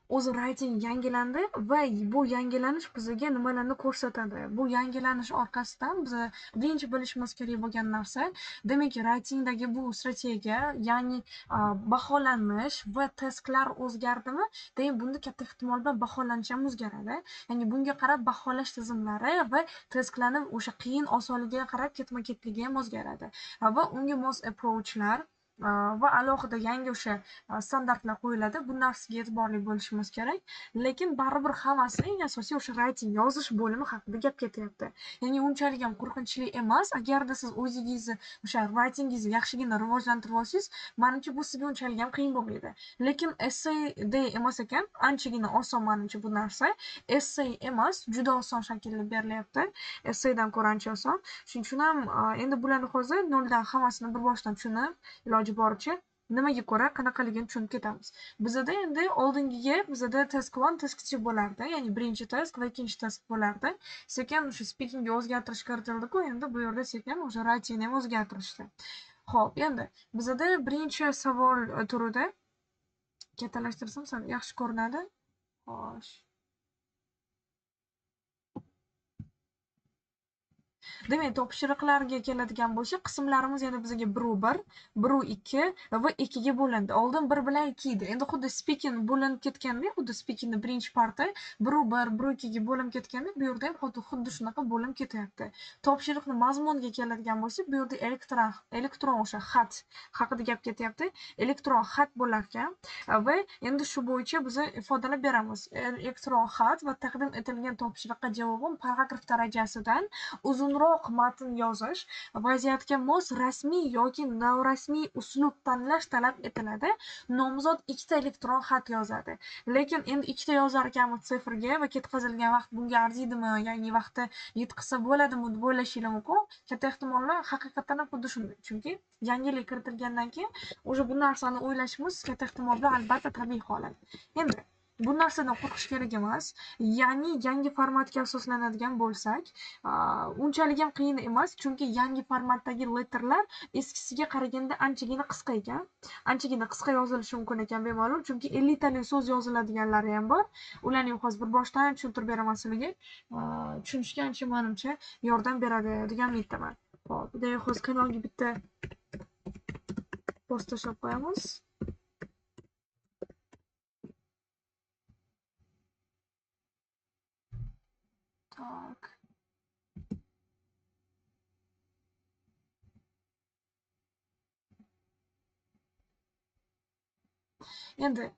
O'zi writing yangilandi va bu yangilanish bizga nimalarni ko'rsatadi? Bu yangilanish orqasidan biz birinchi bilishimiz kerak bo'lgan narsa, demak, writingdagi bu strategiya, ya'ni baholanish va testlar o'zgardimi? Demak, bunda katta ehtimol bilan baholanish ham o'zgaradi. Ya'ni bunga qarab baholash tizimlari va testlarni o'sha qiyin osonligiga qarab ketma-ketligi ham o'zgaradi. Va unga mos approachlar va alohida yangi o'sha standartlar qo'yiladi. Bu narsaga e'tiborli bo'lishimiz kerak. Lekin baribir hammasi eng asosiy o'sha writing yozish bo'limi haqida gap ketyapti. Ya'ni unchalik ham qo'rqinchli emas. Agarda siz o'zingizni o'sha writingingizni yaxshigina rivojlantirib olsangiz, menimcha bu sizga unchalik ham qiyin bo'lmaydi. Lekin essayday emas ekan, anchagina oson menimcha bu narsa. Essay emas, juda oson shaklda berilyapti. Essaydan ko'ra ancha oson. Shuning uchun ham endi bularni hozir noldan hammasini bir boshdan tushunib, iloji boricha nimaga ko'ra qanaqaligini tushunib ketamiz. Bizada endi oldingiga bizada task 1, task 2 bo'lardi, ya'ni birinchi task va ikkinchi task bo'lardi. Sekin o'sha speakingga o'zgartirish kiritildi-ku, endi bu yerda sekin o'sha writingni ham o'zgartirishdi. Xo'p, endi bizada birinchi savol turida kattalashtirsam sal yaxshi ko'rinadi. Xo'sh. Demak, topshiriqlarga keladigan bo'lsak, qismlarimiz endi bizga 1 1, 1 2 va 2 ga bo'lindi. Oldin 1 bilan 2 edi. Endi xuddi speaking bo'linib ketganda, xuddi speakingni birinchi parti 1 1, 1 2 ga bo'linib ketganda, bu yerda ham xuddi shunaqa bo'linib ketyapti. Topshiriqni mazmuniga keladigan bo'lsak, bu yerda elektron o'sha xat haqida gap ketyapti. Elektron xat bo'lar ekan va endi shu bo'yicha biz ifodalab beramiz. Elektron xat va taqdim etilgan topshiriqqa javoban paragraf darajasidan uzunroq matn yozish, vaziyatga mos rasmiy yoki norasmiy uslub tanlash talab etiladi. Nomzod ikkita elektron xat yozadi. Lekin endi ikkita yozar ekanmiz sifrga va ketkazilgan vaqt bunga arziydimi, ya'ni vaqti yetqizsa bo'ladimi deb o'ylashingiz mumkin. Katta ehtimol bilan haqiqatan ham xuddi shunday. Chunki yangilik kiritilgandan keyin o'sha bu narsani o'ylashimiz katta ehtimol bilan albatta tabiiy holat. Endi bu narsadan qo'rqish kerak emas. Ya'ni yangi formatga asoslanadigan bo'lsak, unchalik ham qiyin emas, chunki yangi formatdagi letterlar eskisiga qaraganda anchagina qisqa ekan. Anchagina qisqa yozilishi mumkin ekan bemalol, chunki 50 talik so'z yoziladiganlari ham bor. Ularni ham hozir bir boshdan tushuntirib beraman sizlarga. Tushunishga ancha menimcha yordam beradi degan umiddaman. Xo'p, demak hozir kanalga bitta post tashlab qo'yamiz. Tak. Endi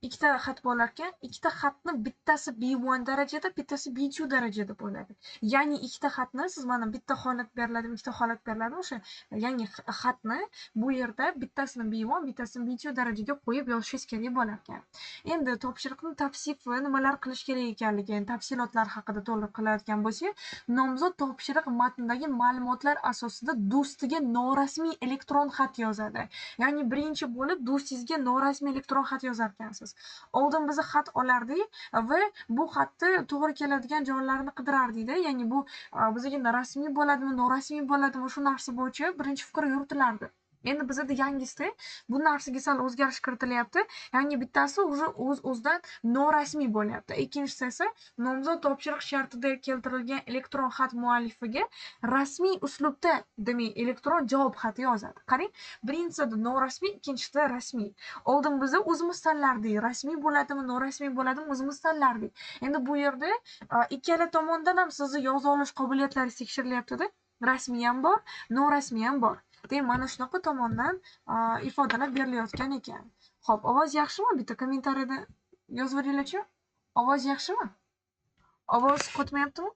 ikkita xat bo'lar ekan, ikkita xatni bittasi B1 darajada, bittasi B2 darajada bo'ladi. Ya'ni ikkita xatni siz mana bitta holat beriladi, ikkita holat beriladi, o'sha yangi xatni bu yerda bittasini B1, bittasini B2 darajaga qo'yib yozishingiz kerak bo'lar ekan. Endi topshiriqni tavsifi nimalar qilish kerak ekanligi, tafsilotlar haqida to'liq qiladigan bo'lsak, nomzod topshiriq matnidagi ma'lumotlar asosida do'stiga norasmiy elektron xat yozadi. Ya'ni birinchi bo'lib do'stingizga norasmiy elektron xat yozar ekansiz. Oldin biz xat olardik va bu xatni to'g'ri keladigan joylarini qidirardik-da. Ya'ni bu bizga rasmiy bo'ladimi, norasmiy bo'ladimi, shu narsa bo'yicha birinchi fikr yuritilardi. Endi bizda yangisida bu narsaga sal o'zgarish kiritilyapti. Ya'ni bittasi уже o'z-o'zidan norasmiy bo'lyapti. Ikkinchisi esa nomzod topshiriq shartida keltirilgan elektron xat muallifiga rasmiy uslubda, demak, elektron javob xati yozadi. Qarang, birinchisida norasmiy, ikkinchisida rasmiy. Oldin biz o'zimiz tanlardik, rasmiy bo'ladimi, norasmiy bo'ladimi, o'zimiz tanlardik. Endi bu yerda ikkala tomondan ham sizni yoza olish qobiliyatlaringiz tekshirilyapti-da. Rasmiy ham bor, norasmiy ham bor. Demak, mana shunaqa tomondan ifodalab berilayotgan ekan. Xo'p, ovoz yaxshimi? Bitta kommentariyada yozib yuboringlarchi. Ovoz yaxshimi? Ovoz qotmayaptimi?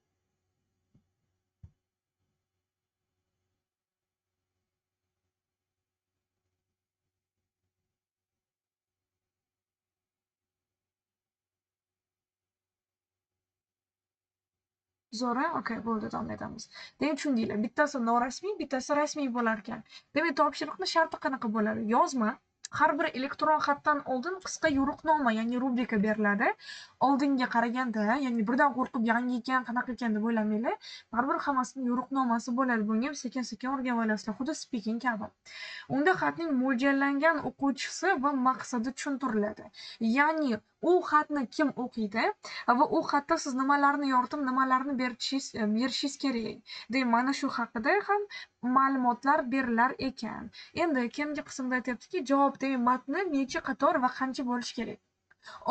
Zo'ra, okey, bo'ldi, davom etamiz. Demak, tushundinglar. Bittasi norasmiy, bittasi rasmiy bo'lar ekan. Demak, topshiriqni sharti qanaqa bo'ladi? Yozma. Har bir elektron xatdan oldin qisqa yo'riqnoma, ya'ni rubrika beriladi. Oldinga qaraganda, ya'ni birdan qo'rqib yangi ekan, qanaqa ekan deb o'ylamanglar. Baribir hammasining yo'riqnomasi bo'ladi. Bunga ham sekin-sekin o'rganib olasizlar, xuddi speaking kabi. Unda xatning mo'ljallangan o'quvchisi va maqsadi tushuntiriladi. Ya'ni U xatni kim o'qiydi va u xatda siz nimalarni yoritib, nimalarni berishingiz kerak. Demak, mana shu haqida ham ma'lumotlar berilar ekan. Endi keyingi qismda aytyaptiki, javob, demak, matni necha qator va qancha bo'lishi kerak.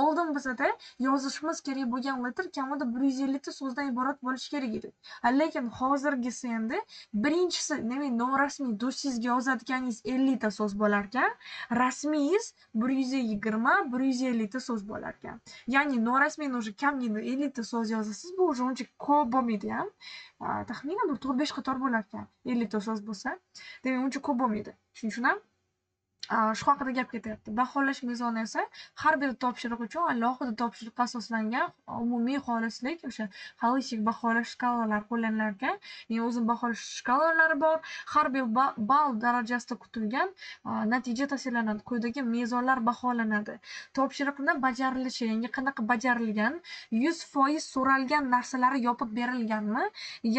Oldin bizada yozishimiz kerak bo'lgan letter kamida 150 ta so'zdan iborat bo'lishi kerak edi. Lekin hozirgisi endi birinchisi, demak, norasmiy do'stingizga yozadiganingiz 50 ta so'z bo'lar ekan, rasmiyingiz 120, 150 ta so'z bo'lar ekan. Ya'ni norasmiyni уже kamida 50 ta so'z yozasiz, bu уже uncha ko'p bo'lmaydi ham. Taxminan bir 4-5 qator bo'lar ekan 50 ta so'z bo'lsa. Demak, uncha ko'p bo'lmaydi. Shuning uchun ham shu haqida gap ketyapti. Baholash mezoni esa har bir topshiriq uchun alohida topshiriqqa asoslangan umumiy xolislik, o'sha xolislik baholash shkalalari qo'llanilar ekan. Ya'ni o'zini baholash shkalalari bor. Har bir ball darajasida kutilgan natija tavsiyalanadi. Quyidagi mezonlar baholanadi. Topshiriqni bajarilishi, ya'ni qanaqa bajarilgan, 100% so'ralgan narsalari yopib berilganmi?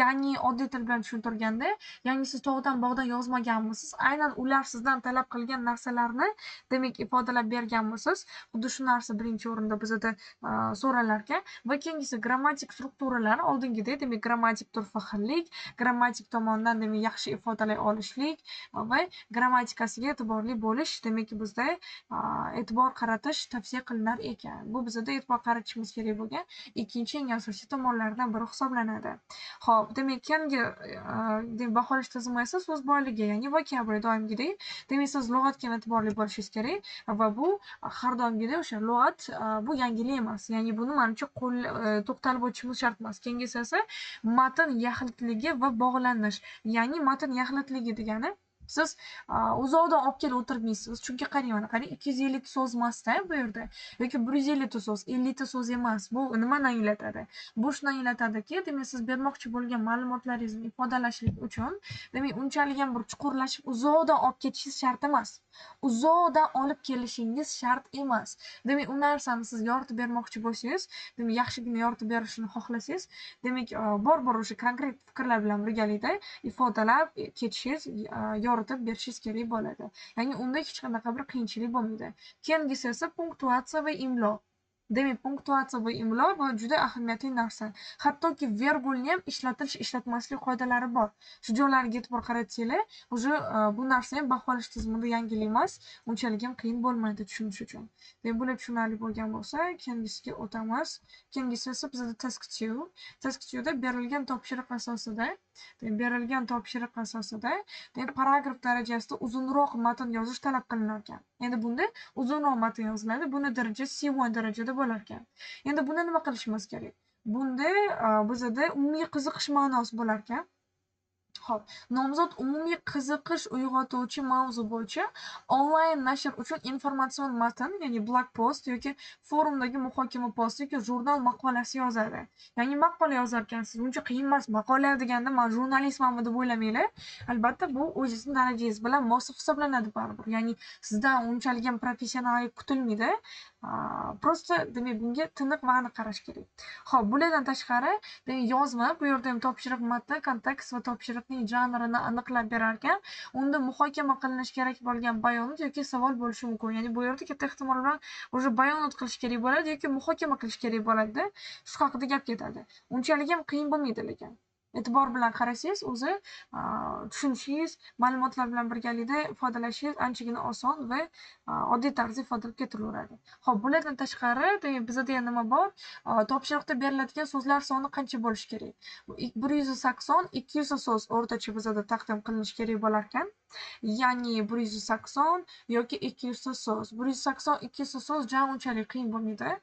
Ya'ni oddiy til bilan tushuntirganda, ya'ni siz tog'dan bog'dan yozmaganmisiz? Aynan ular sizdan talab qilgan narsalarni, demak, ifodalab berganmisiz? Xuddi shu narsa birinchi o'rinda bizada so'ralar ekan. Va keyingisi grammatik strukturalar, oldingidek, demak, grammatik turfa xillik, grammatik tomondan, demak, yaxshi ifodalay olishlik va grammatikasiga e'tiborli bo'lish, demak, bizda e'tibor qaratish tavsiya qilinar ekan. Bu bizada e'tibor qaratishimiz kerak bo'lgan ikkinchi eng asosiy tomonlardan biri hisoblanadi. Xo'p, demak, keyingi baholash tizimi esa so'z boyligi, ya'ni vocabulary doimgidek. Demak, siz lug'atga e'tiborli bo'lishingiz kerak va bu har doimgidek o'sha lug'at, bu yangilik emas. Ya'ni buni manimcha to'xtalib o'tishimiz shart emas. Keyingisi esa matn yaxlitligi va bog'lanish. Ya'ni matn yaxlitligi degani siz uzoqdan olib kelib o'tirmaysiz. Chunki qarang, mana qarang, 250 ta so'z emas-da bu yerda, yoki 150 ta so'z, 50 ta so'z emas. Bu nimani anglatadi? Bu shuni anglatadiki, demak, siz bermoqchi bo'lgan ma'lumotlaringizni ifodalashlik uchun, demak, unchalik ham bir chuqurlashib uzoqdan olib ketishingiz shart emas. Uzoqdan olib kelishingiz shart emas. Demak, u narsani siz yoritib bermoqchi bo'lsangiz, demak, yaxshigina yoritib berishini xohlasangiz, demak, bor-bor o'sha konkret fikrlar bilan birgalikda ifodalab ketishingiz, yoritib berishingiz kerak bo'ladi. Ya'ni unda hech qanaqa bir qiyinchilik bo'lmaydi. Keyingisi esa punktuatsiya va imlo. Demak, punktuatsiya va imlo bu juda ahamiyatli narsa. Hattoki vergulni ham ishlatilish, ishlatmaslik qoidalari bor. Shu joylarga e'tibor qaratsanglar, уже bu narsa ham baholash tizimida yangilik emas, unchalik ham qiyin bo'lmaydi tushunish uchun. Demak, bular tushunarli bo'lgan bo'lsa, keyingisiga o'tamiz. Keyingisi esa bizda task 2. Task 2 da berilgan topshiriq asosida, demak, berilgan topshiriq asosida, demak, paragraf darajasida uzunroq matn yozish talab qilinar ekan. Endi bunda uzunroq matn yoziladi. Buni daraja C1 darajada bo'lar ekan. Endi bunda nima qilishimiz kerak? Bunda bizada umumiy qiziqish ma'nosi bo'lar ekan. Xo'p, nomzod umumiy qiziqish uyg'otuvchi mavzu bo'yicha onlayn nashr uchun informatsion matn, ya'ni blog post yoki forumdagi muhokama posti yoki jurnal maqolasi yozadi. Ya'ni maqola yozar ekansiz, uncha qiyin emas. Maqola deganda men jurnalistmanmi deb o'ylamanglar. Albatta, bu o'zingizni darajangiz bilan mos hisoblanadi baribir. Ya'ni sizdan unchalik ham professionallik kutilmaydi. Просто, demak, bunga tiniq va aniq qarash kerak. Xo'p, bulardan tashqari, demak, yozma, bu yerda ham topshiriq matni, kontekst va topshiriqning janrini aniqlab berar ekan. Unda muhokama qilinishi kerak bo'lgan bayonot yoki savol bo'lishi mumkin. Ya'ni bu yerda katta ehtimol bilan уже bayonot qilish kerak bo'ladi yoki muhokama qilish kerak bo'ladi. Shu haqida gap ketadi. Unchalik ham qiyin bo'lmaydi lekin. E'tibor bilan qarasangiz, o'zi tushunishingiz, ma'lumotlar bilan birgalikda ifodalashingiz anchagina oson va oddiy tarzda ifodalab ketilaveradi. Xo'p, bulardan tashqari, demak, bizada yana nima bor? Topshiriqda beriladigan so'zlar soni qancha bo'lishi kerak? 180, 200 so'z o'rtacha bizada taqdim qilinishi kerak bo'lar ekan. Ya'ni 180 yoki 200 so'z. 180, 200 so'z jam unchalik qiyin bo'lmaydi.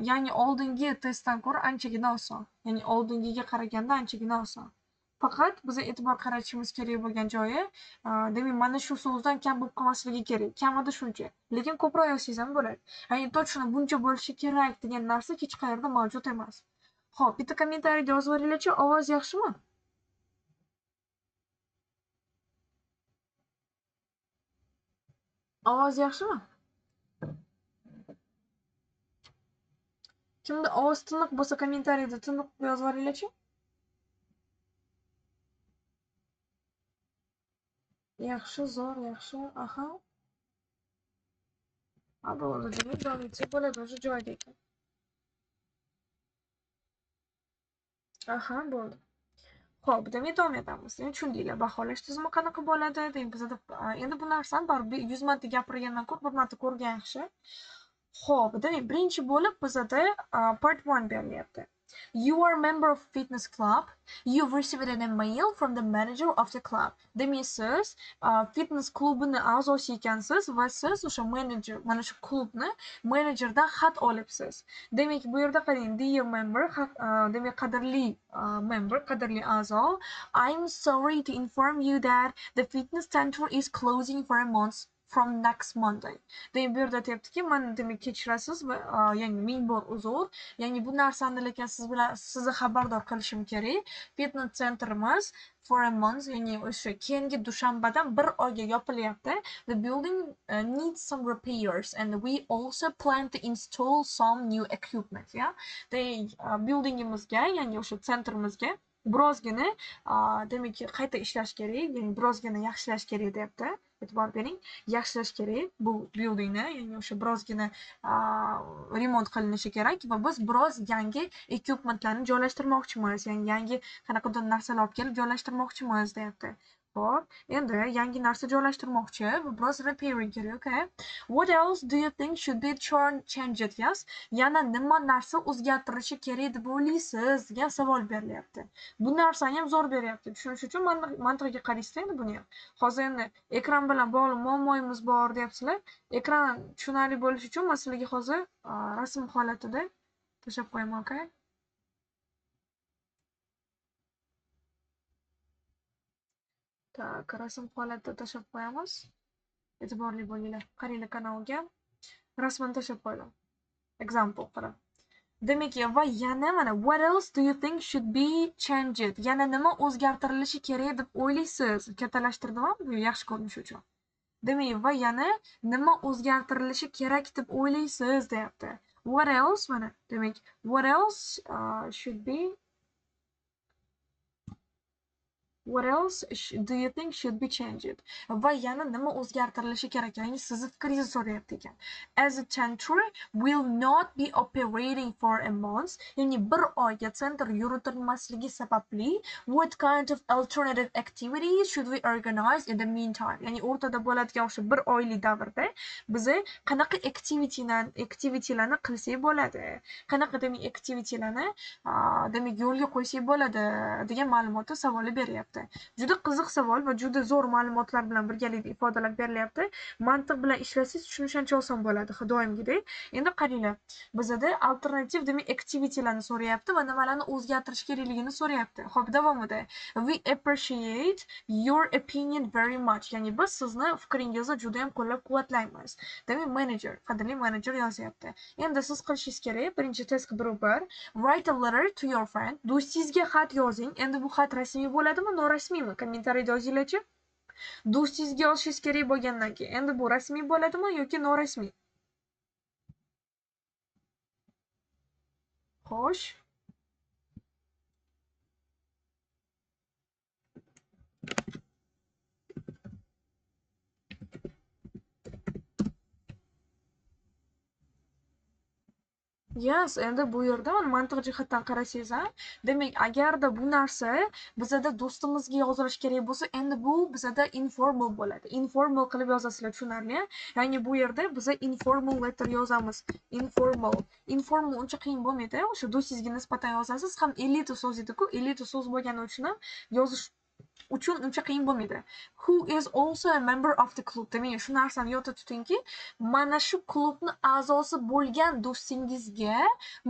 Ya'ni oldingi testdan ko'ra anchagina oson. Ya'ni oldingiga qaraganda anchagina oson. Faqat biza e'tibor qaratishimiz kerak bo'lgan joyi, demak, mana shu so'zdan kam bo'lib qolmasligi kerak. Kamida shuncha. Lekin ko'proq yozsangiz ham bo'ladi. Ya'ni точно buncha bo'lishi kerak degan narsa hech qayerda mavjud emas. Xo'p, bitta kommentariyda yozib yuboringlarchi, ovoz yaxshimi? Ovoz yaxshimi? Kimda ovoz tiniq bo'lsa kommentariyada tiniq yozib yuboringlarchi. Yaxshi, zo'r, yaxshi. Aha. Bo'ldi, demak, davom etsak bo'ladi, o'sha joyida ekan. Aha, bo'ldi. Xo'p, demak, davom etamiz. Endi tushundinglar, baholash tizimi qanaqa bo'ladi? Demak, bizada endi bu narsani baribir 100 marta gapirgandan ko'ra bir marta ko'rgan yaxshi. Xo'p, demak, birinchi bo'lib bizada part 1 berilyapti. You are a member of fitness club. You've received an email from the manager of the club. Demak, siz fitness klubini a'zosi ekansiz va siz o'sha menejer, mana shu klubni menejerdan xat olibsiz. Demak, bu yerda qarang, dear member, demak, qadrli member, qadrli a'zo, I'm sorry to inform you that the fitness center is closing for a month from next Monday. Demak, bu yerda aytyaptiki, mana demak kechirasiz va ya'ni ming bor uzr, ya'ni bu narsani lekin siz bilan sizni xabardor qilishim kerak. Fitness centerimiz for a month, ya'ni o'sha keyingi dushanbadan bir oyga yopilyapti. The building needs some repairs and we also plan to install some new equipment. Yeah? Demak, buildingimizga, ya'ni o'sha centrimizga birozgina demak qayta ishlash kerak, ya'ni birozgina yaxshilash kerak deyapti. E'tibor bering, yaxshilash kerak bu buildingni, ya'ni o'sha birozgina remont qilinishi kerak va biz biroz yangi equipmentlarni joylashtirmoqchimiz, ya'ni yangi qanaqadir narsalar olib kelib joylashtirmoqchimiz deyapti. Xo'p, endi yangi narsa joylashtirmoqchi va biroz repairing kerak, okay? What else do you think should be changed? Yes? Yana nima narsa o'zgartirilishi kerak deb o'ylaysiz degan savol berilyapti. Bu narsani ham zo'r beryapti. Tushunish uchun mantiqga qaraysizlar endi buni ham. Hozir endi ekran bilan bog'liq muammoyimiz bor deyapsizlar. Ekran tushunarli bo'lishi uchun men sizlarga hozir rasm holatida tashlab qo'yaman, okay? Tak, rasm holatida tashlab qo'yamiz. E'tiborli bo'linglar. Qaranglar kanalga. Rasmini tashlab qo'ydim. Example qilib. Demak, va yana mana what else do you think should be changed? Yana nima o'zgartirilishi kerak deb o'ylaysiz? Kattalashtirdim, bu yaxshi ko'rinishi uchun. Demak, va yana nima o'zgartirilishi kerak deb o'ylaysiz deyapti. What else mana demak, what else should be What else do you think should be changed? Va yana nima o'zgartirilishi kerak? Ya'ni sizni fikringizni so'rayapti ekan. As a center will not be operating for a month, ya'ni bir oyga center yuritilmasligi sababli what kind of alternative activities should we organize in the meantime? Ya'ni o'rtada bo'ladigan o'sha bir oylik davrda biza qanaqa activitylarni qilsak bo'ladi? Qanaqa demak activitylarni demak yo'lga qo'ysak bo'ladi degan ma'lumotni savoli beryapti. Juda qiziq savol va juda zo'r ma'lumotlar bilan birgalikda ifodalab berilyapti. Mantiq bilan ishlasangiz tushunish ancha oson bo'ladi, doimgidek. Endi qaranglar, bizada alternativ demak activitylarni so'rayapti va nimalarni o'zgartirish kerakligini so'rayapti. Xo'p, davomida we appreciate your opinion very much. Ya'ni biz sizni fikringizni juda ham qo'llab-quvvatlaymiz. Demak, manager, qadrli manager yozyapti. Endi siz qilishingiz kerak, birinchi test bir write a letter to your friend. Do'stingizga xat yozing. Endi bu xat rasmiy bo'ladimi, norasmiymi? Kommentariyada yozinglarchi. Do'stingizga yozishingiz kerak bo'lgandan keyin endi bu rasmiy bo'ladimi yoki norasmiy? Xo'sh. Yes, endi bu yerda mana mantiq jihatdan qarasangiz ham, demak, agarda bu narsa bizada do'stimizga yozilishi kerak bo'lsa, endi bu bizada informal bo'ladi. Informal qilib yozasizlar, tushunarli? Ya'ni bu yerda biza informal letter yozamiz. Informal. Informal uncha qiyin bo'lmaydi. O'sha do'stingizga nisbatan yozasiz, ham elita so'z edi-ku, elita so'z bo'lgani uchun ham yozish uchun uncha qiyin bo'lmaydi. Who is also a member of the club. Demak, shu narsani yodda tutingki, mana shu klubni a'zosi bo'lgan do'stingizga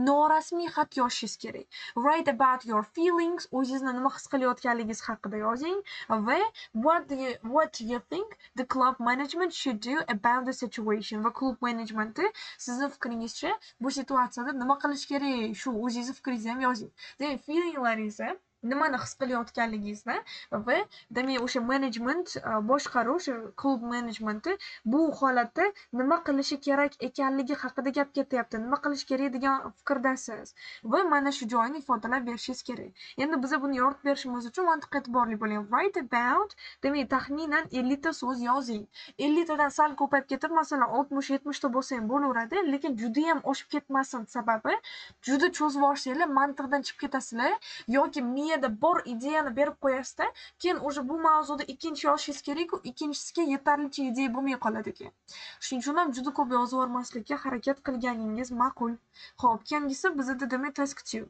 norasmiy xat yozishingiz kerak. Write about your feelings, o'zingizni nima his qilayotganligingiz haqida yozing va what do you think the club management should do about the situation? Va klub managementi sizni fikringizcha bu situatsiyada nima qilish kerak? Shu o'zingizni fikringizni ham yozing. Demak, feelinglaringizni Nimani his qilayotganligingizni va demak o'sha menejment, boshqaruv, o'sha klub menejmenti bu holatda nima qilishi kerak ekanligi haqida gap ketyapti. Nima qilish kerak degan fikrdasiz va mana shu joyini ifodalab berishingiz kerak. Endi biza buni yoritib berishimiz uchun mantiqqa e'tiborli bo'ling. Write about, demak taxminan 50 ta so'z yozing. 50 tadan sal ko'payib ketib, masalan 60-70 ta bo'lsa ham bo'laveradi, lekin juda ham oshib ketmasin. Sababi juda cho'zib yuborsanglar mantiqdan chiqib ketasizlar yoki miyada bor ideyani berib qo'yasizda, keyin o'sha bu mavzuda ikkinchi yozishingiz kerak-ku, ikkinchisiga yetarlicha ideya bo'lmay qoladi ekan. Shuning uchun ham juda ko'p yozib yubormaslikka harakat qilganingiz ma'qul. Xo'p, keyingisi bizda demak task 2.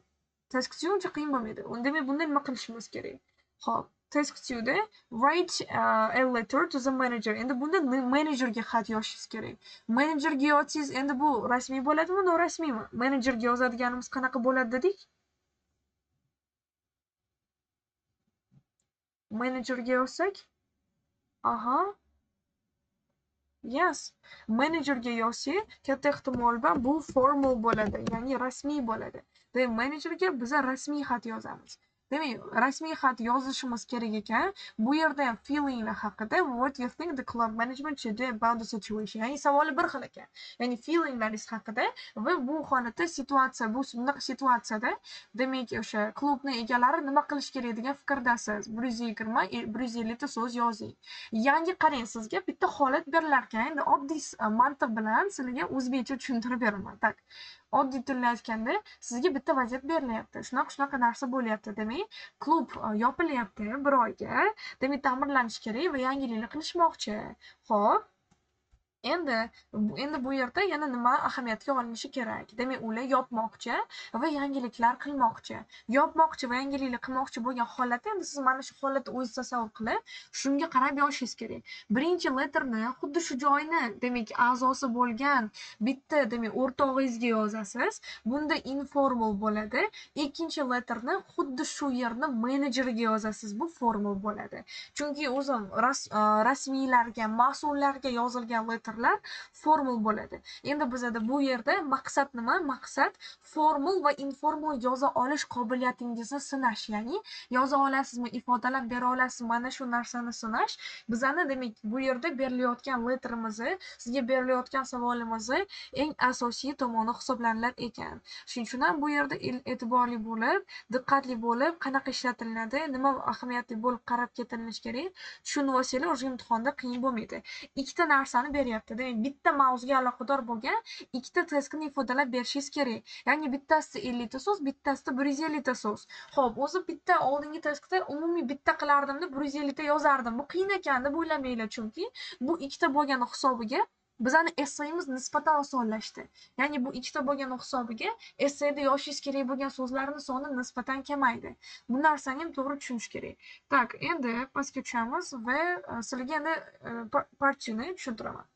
Task 2 uncha qiyin bo'lmaydi. Unda demak bunda nima qilishimiz kerak? Xo'p, task 2 da write a letter to the manager. Endi bunda menejerga xat yozishingiz kerak. Menejerga yozsangiz, endi bu rasmiy bo'ladimi, norasmiymi? Menejerga yozadiganimiz qanaqa bo'ladi dedik? Menejerga yozsak, aha, yes, menejerga yozsak, katta ehtimol bilan bu formal bo'ladi, ya'ni rasmiy bo'ladi. Demak, menejerga biza rasmiy xat yozamiz. Demak, rasmiy xat yozishimiz kerak ekan. Bu yerda ham feelinglar haqida, what you think the club management should do about the situation. Ya'ni savoli bir xil ekan. Ya'ni feelinglaringiz haqida va bu holatda situatsiya, bu bunaqa situatsiyada demak o'sha klubni egalari nima qilish kerak degan fikrdasiz. 120, 150 ta so'z yozing. Yangi qarang, sizga bitta holat berilar ekan. Endi oddiy mantiq bilan sizlarga o'zbekcha tushuntirib beraman. Tak. Oddiy tilda aytganda sizga bitta vaziyat berilyapti. Shunaqa narsa bo'lyapti. Demak, klub yopilyapti bir oyga. Demak, ta'mirlanishi kerak va yangiliklar qilishmoqchi. Xo'p. Endi bu yerda yana nima ahamiyatga olinishi kerak? Demak, ular yopmoqchi va yangiliklar qilmoqchi. Yopmoqchi va yangiliklar qilmoqchi bo'lgan holatda endi siz mana shu holatni o'zingiz tasavvur qilib, shunga qarab yozishingiz kerak. Birinchi letterni xuddi shu joyni, demak, a'zosi bo'lgan bitta, demak, o'rtog'ingizga yozasiz. Bunda informal bo'ladi. Ikkinchi letterni xuddi shu yerni menejerga yozasiz. Bu formal bo'ladi. Chunki o'zim rasmiylarga, mas'ullarga yozilgan letter formal bo'ladi. Endi bizada bu yerda maqsad nima? Maqsad formal va informal yoza olish qobiliyatingizni sinash, ya'ni yoza olasizmi, ifodalab bera olasizmi, mana shu narsani sinash. Bizani demak bu yerda berilayotgan letterimizni, sizga berilayotgan savolimizni eng asosiy tomoni hisoblanilar ekan. Shuning uchun ham bu yerda e'tiborli bo'lib, diqqatli bo'lib, qanaqa ishlatilinadi, nima ahamiyatli bo'lib qarab ketilinishi kerak, tushunib olsanglar, o'sha imtihonda qiyin bo'lmaydi. Ikkita narsani beryapti. Demak, bitta mavzuga aloqador bo'lgan ikkita testni ifodalab berishingiz kerak. Ya'ni bittasida 50 ta so'z, bittasida 150 ta so'z. Xo'p, o'zi bitta oldingi testda umumiy bitta qilardimda 150 ta yozardim. Bu qiyin ekan deb o'ylamanglar, chunki bu ikkita bo'lgani hisobiga bizani essayimiz nisbatan osonlashdi. Ya'ni bu ikkita bo'lgani hisobiga essayda yozishingiz kerak bo'lgan so'zlarning soni nisbatan kamaydi. Bu narsani ham to'g'ri tushunish kerak. Tak, endi pastga tushamiz va sizlarga endi partchini tushuntiraman.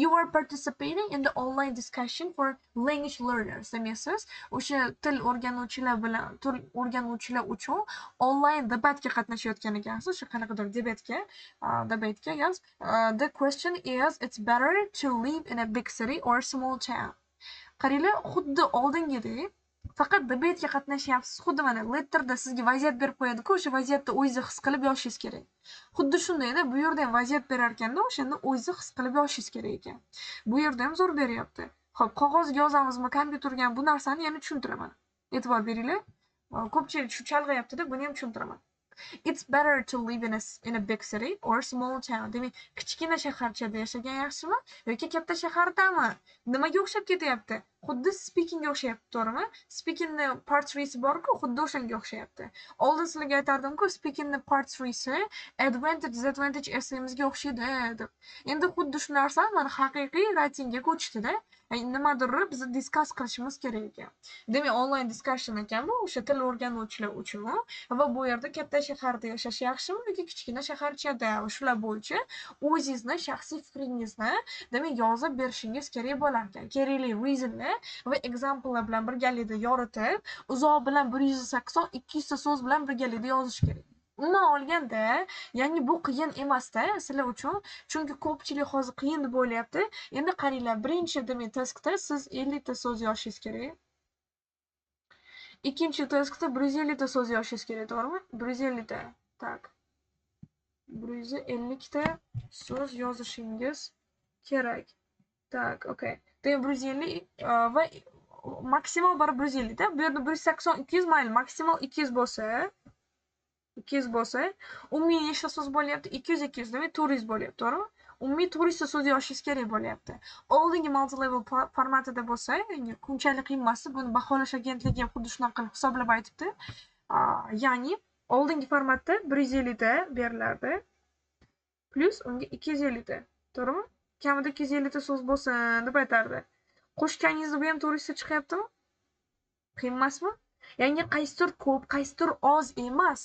You are participating in the online discussion for language learners. Demak, siz o'sha til o'rganuvchilar bilan, til o'rganuvchilar uchun onlayn debatga qatnashayotgan ekansiz, o'sha qanaqadir debatga, yes. The question is, it's better to live in a big city or small town. Qaranglar, xuddi oldingidek faqat debatga qatnashyapsiz. Xuddi mana letterda sizga vaziyat berib qo'yadi-ku, o'sha vaziyatda o'zingiz his qilib yozishingiz kerak. Xuddi shundayda bu yerda ham vaziyat berar ekanda, o'shanda o'zingiz his qilib yozishingiz kerak ekan. Bu yerda ham zo'r beryapti. Xo'p, qog'ozga yozamizmi, kompyuterga, bu narsani yana tushuntiraman. E'tibor beringlar. Ko'pchilik shu chalg'ayapti-da, buni ham tushuntiraman. It's better to live in a big city or small town. Demak, kichkina shaharchada yashagan yaxshimi yoki katta shahardami? Nimaga o'xshab ketyapti? Xuddi speakingga o'xshayapti, to'g'rimi? Speakingni part 3si bor-ku, xuddi o'shanga o'xshayapti. Oldin sizlarga aytardim-ku, speakingni part 3si advantage, disadvantage essayimizga o'xshaydi deb. Endi xuddi shu narsa mana haqiqiy writingga ko'chdida. Nimadir biz discuss qilishimiz kerak ekan. Demak, online discussion ekan bu, o'sha til o'rganuvchilar uchun va bu yerda katta shaharda yashash yaxshimi yoki kichkina shaharchada, shular bo'yicha o'zingizni shaxsiy fikringizni demak yozib berishingiz kerak bo'lar ekan. Kerakli reasonlar va examplelar bilan birgalikda yoritib, uzoq bilan 180-200 ta so'z bilan birgalikda yozish kerak. Umuman olganda, ya'ni bu qiyin emasda sizlar uchun, chunki ko'pchilik hozir qiyin deb o'ylayapti. Endi qaranglar, birinchi demak taskda siz 50 ta so'z yozishingiz kerak. Ikkinchi taskda 150 ta so'z yozishingiz kerak, to'g'rimi? 150 ta. Так, 150 ta so'z yozishingiz kerak. Так, okey. Demak, 150 va maksimal baribir 150 ta. Bu yerda 180, 200, mayli, maksimal 200 bo'lsa, 200 bo'lsa, umumiy nechta so'z bo'lyapti? 200, 200, demak, 400 bo'lyapti, to'g'rimi? Umumiy 400 ta so'z yozishingiz kerak bo'lyapti. Oldingi multi level formatida bo'lsa, ya'ni unchalik qiyin emasdi. Buni baholash agentligi ham xuddi shunaqa qilib hisoblab aytibdi. Ya'ni oldingi formatda 150 ta berilardi, plyus unga 250 ta, to'g'rimi? Kamida 250 ta so'z bo'lsin deb aytardi. Qo'shganingizda bu ham 400 ta chiqyaptimi? Qiyin emasmi? Ya'ni qaysidir ko'p, qaysidir oz emas.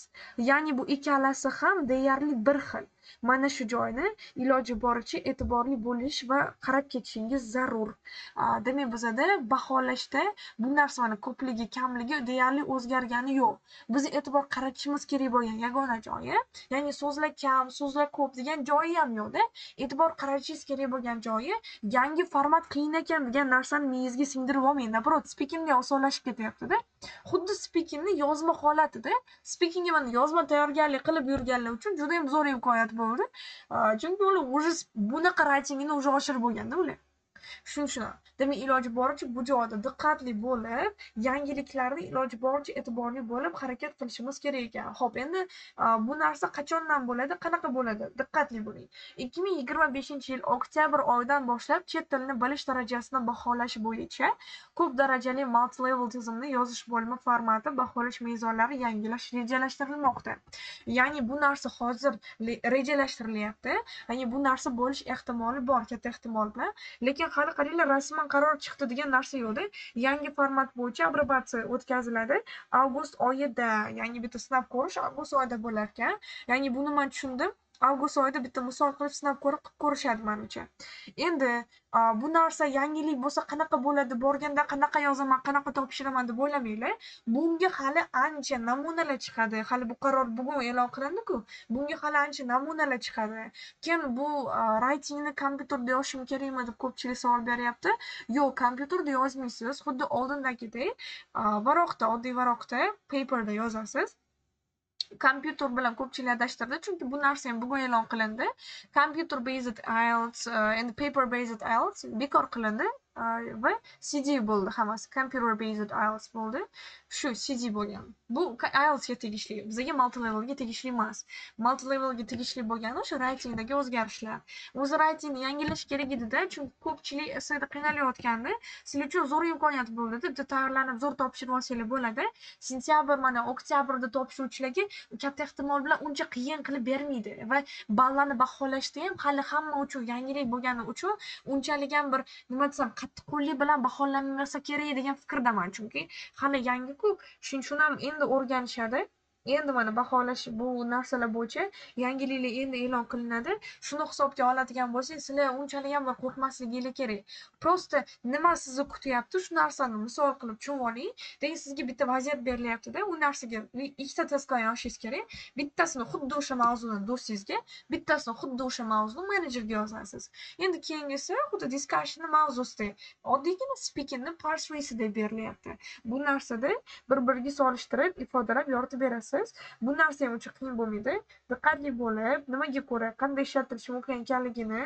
Ya'ni bu ikkalasi ham deyarli bir xil. Mana shu joyni iloji boricha e'tiborli bo'lish va qarab ketishingiz zarur. Demak, bizada baholashda bu narsani ko'pligi, kamligi deyarli o'zgargani yo'q. Biz e'tibor qaratishimiz kerak bo'lgan yagona joyi, ya'ni so'zlar kam, so'zlar ko'p degan joyi ham yo'qda. E'tibor qaratishingiz kerak bo'lgan joyi, yangi format qiyin ekan degan narsani miyangizga singdirib olmang. Наоборот, speakingga osonlashib ketyapti-da. Xuddi speakingni yozma holatida, speakingga mana yozma tayyorgarlik qilib yurganlar uchun juda ham zo'r imkoniyat bo'ldi. Chunki ular уже bunaqa writingini уже oshirib bo'lganda ular. Shuning uchun ham, demak, iloji boricha bu joyda diqqatli bo'lib, yangiliklarni iloji boricha e'tiborli bo'lib harakat qilishimiz kerak ekan. Xo'p, endi bu narsa qachondan bo'ladi, qanaqa bo'ladi? Diqqatli bo'ling. 2025-yil oktyabr oyidan boshlab chet tilini bilish darajasini baholash bo'yicha ko'p darajali multi-level tizimni yozish bo'limi formati baholash mezonlari yangilash rejalashtirilmoqda. Ya'ni bu narsa hozir rejalashtirilyapti. Ya'ni bu narsa bo'lish ehtimoli bor, katta ehtimol bilan. Lekin hali, qaranglar, rasman qaror chiqdi degan narsa yo'qda. Yangi format bo'yicha aprobatsiya o'tkaziladi avgust oyida, ya'ni bitta sinab ko'rish avgust oyida bo'lar ekan. Ya'ni buni man tushundim. Avgust oyida bitta misol qilib sinab ko'rib qilib ko'rishadi manimcha. Endi bu narsa yangilik bo'lsa, qanaqa bo'ladi, borganda qanaqa yozaman, qanaqa topshiraman deb o'ylamanglar. Bunga hali ancha namunalar chiqadi. Hali bu qaror bugun e'lon qilindi-ku. Bunga hali ancha namunalar chiqadi. Keyin bu writingni kompyuterda yozishim kerakmi deb ko'pchilik savol beryapti. Yo'q, kompyuterda yozmaysiz. Xuddi oldindagidek varoqda, oddiy varoqda, paperda yozasiz. Kompyuter bilan ko'pchilik adashtirdi, chunki bu narsa ham bugun e'lon qilindi. Computer based IELTS, endi paper based IELTS bekor qilindi va CD bo'ldi hammasi. Computer based IELTS bo'ldi. Shu CD bo'lgan. Bu IELTSga tegishli, bizga multi levelga tegishli emas. Multi levelga tegishli bo'lgani o'sha writingdagi o'zgarishlar. O'zi writingni yangilash kerak edi-da, chunki ko'pchilik essayda qiynalayotgandi. Sizlar uchun zo'r imkoniyat bo'ldi, bitta tayyorlanib, zo'r topshirib olsanglar bo'ladi. Sentyabr, mana oktyabrda topshiruvchilarga katta ehtimol bilan uncha qiyin qilib bermaydi va ballarni baholashda ham hali hamma uchun yangilik bo'lgani uchun unchalik ham bir, nima desam, qattiqqo'llik bilan baholanmasa kerak degan fikrdaman, chunki hali yangi-ku. Shuning uchun ham endi o'rganishadi. Endi mana baholash, bu narsalar bo'yicha yangiliklar endi e'lon qilinadi. Shuni hisobga oladigan bo'lsak, sizlar unchalik ham bir qo'rqmasliginglar kerak. Просто nima sizni kutyapti, shu narsani misol qilib tushunib oling. Demak, sizga bitta vaziyat berilyapti-da, u narsaga ikkita test yozishingiz kerak. Bittasini xuddi o'sha mavzuni do'stingizga, bittasini xuddi o'sha mavzuni menejerga yozasiz. Endi keyingisi xuddi discussion mavzusida oddiygina speakingni part 3 deb berilyapti. Bu narsada bir biriga solishtirib, ifodalab, yoritib berasiz. Bu narsa ham uncha qiyin bo'lmaydi. Diqqatli bo'lib, nimaga ko'ra qanday ishlatilishi mumkin ekanligini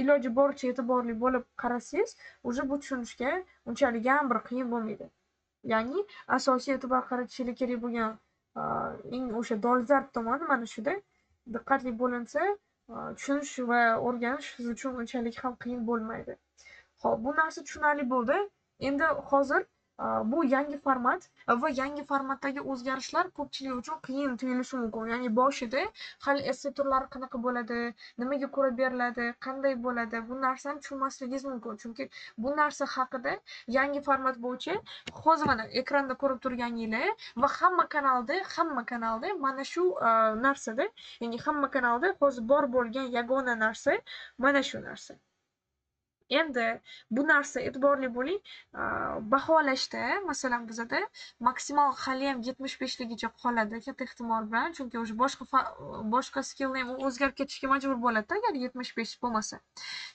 iloji boricha e'tiborli bo'lib qarasangiz, уже bu tushunishga unchalik ham bir qiyin bo'lmaydi. Ya'ni asosiy e'tibor qaratishingiz kerak bo'lgan eng o'sha dolzarb tomoni mana shuda. Diqqatli bo'linsa, tushunish va o'rganish siz uchun unchalik ham qiyin bo'lmaydi. Xo'p, bu narsa tushunarli bo'ldi. Endi hozir bu yangi format va yangi formatdagi o'zgarishlar ko'pchilik uchun qiyin tuyulishi mumkin. Ya'ni boshida hali esse turlari qanaqa bo'ladi, nimaga ko'ra beriladi, qanday bo'ladi, bu narsani tushunmasligingiz mumkin. Chunki bu narsa haqida yangi format bo'yicha hozir mana ekranda ko'rib turganinglar va hamma kanalda mana shu narsada, ya'ni hamma kanalda hozir bor bo'lgan yagona narsa mana shu narsa. Endi bu narsa e'tiborli bo'ling, baholashda, masalan, bizada maksimal haliyam 75 ligicha qoladi katta ehtimol bilan, chunki o'sha boshqa skillni ham o'zgarib ketishga majbur bo'ladi-da, agar 75 bo'lmasa.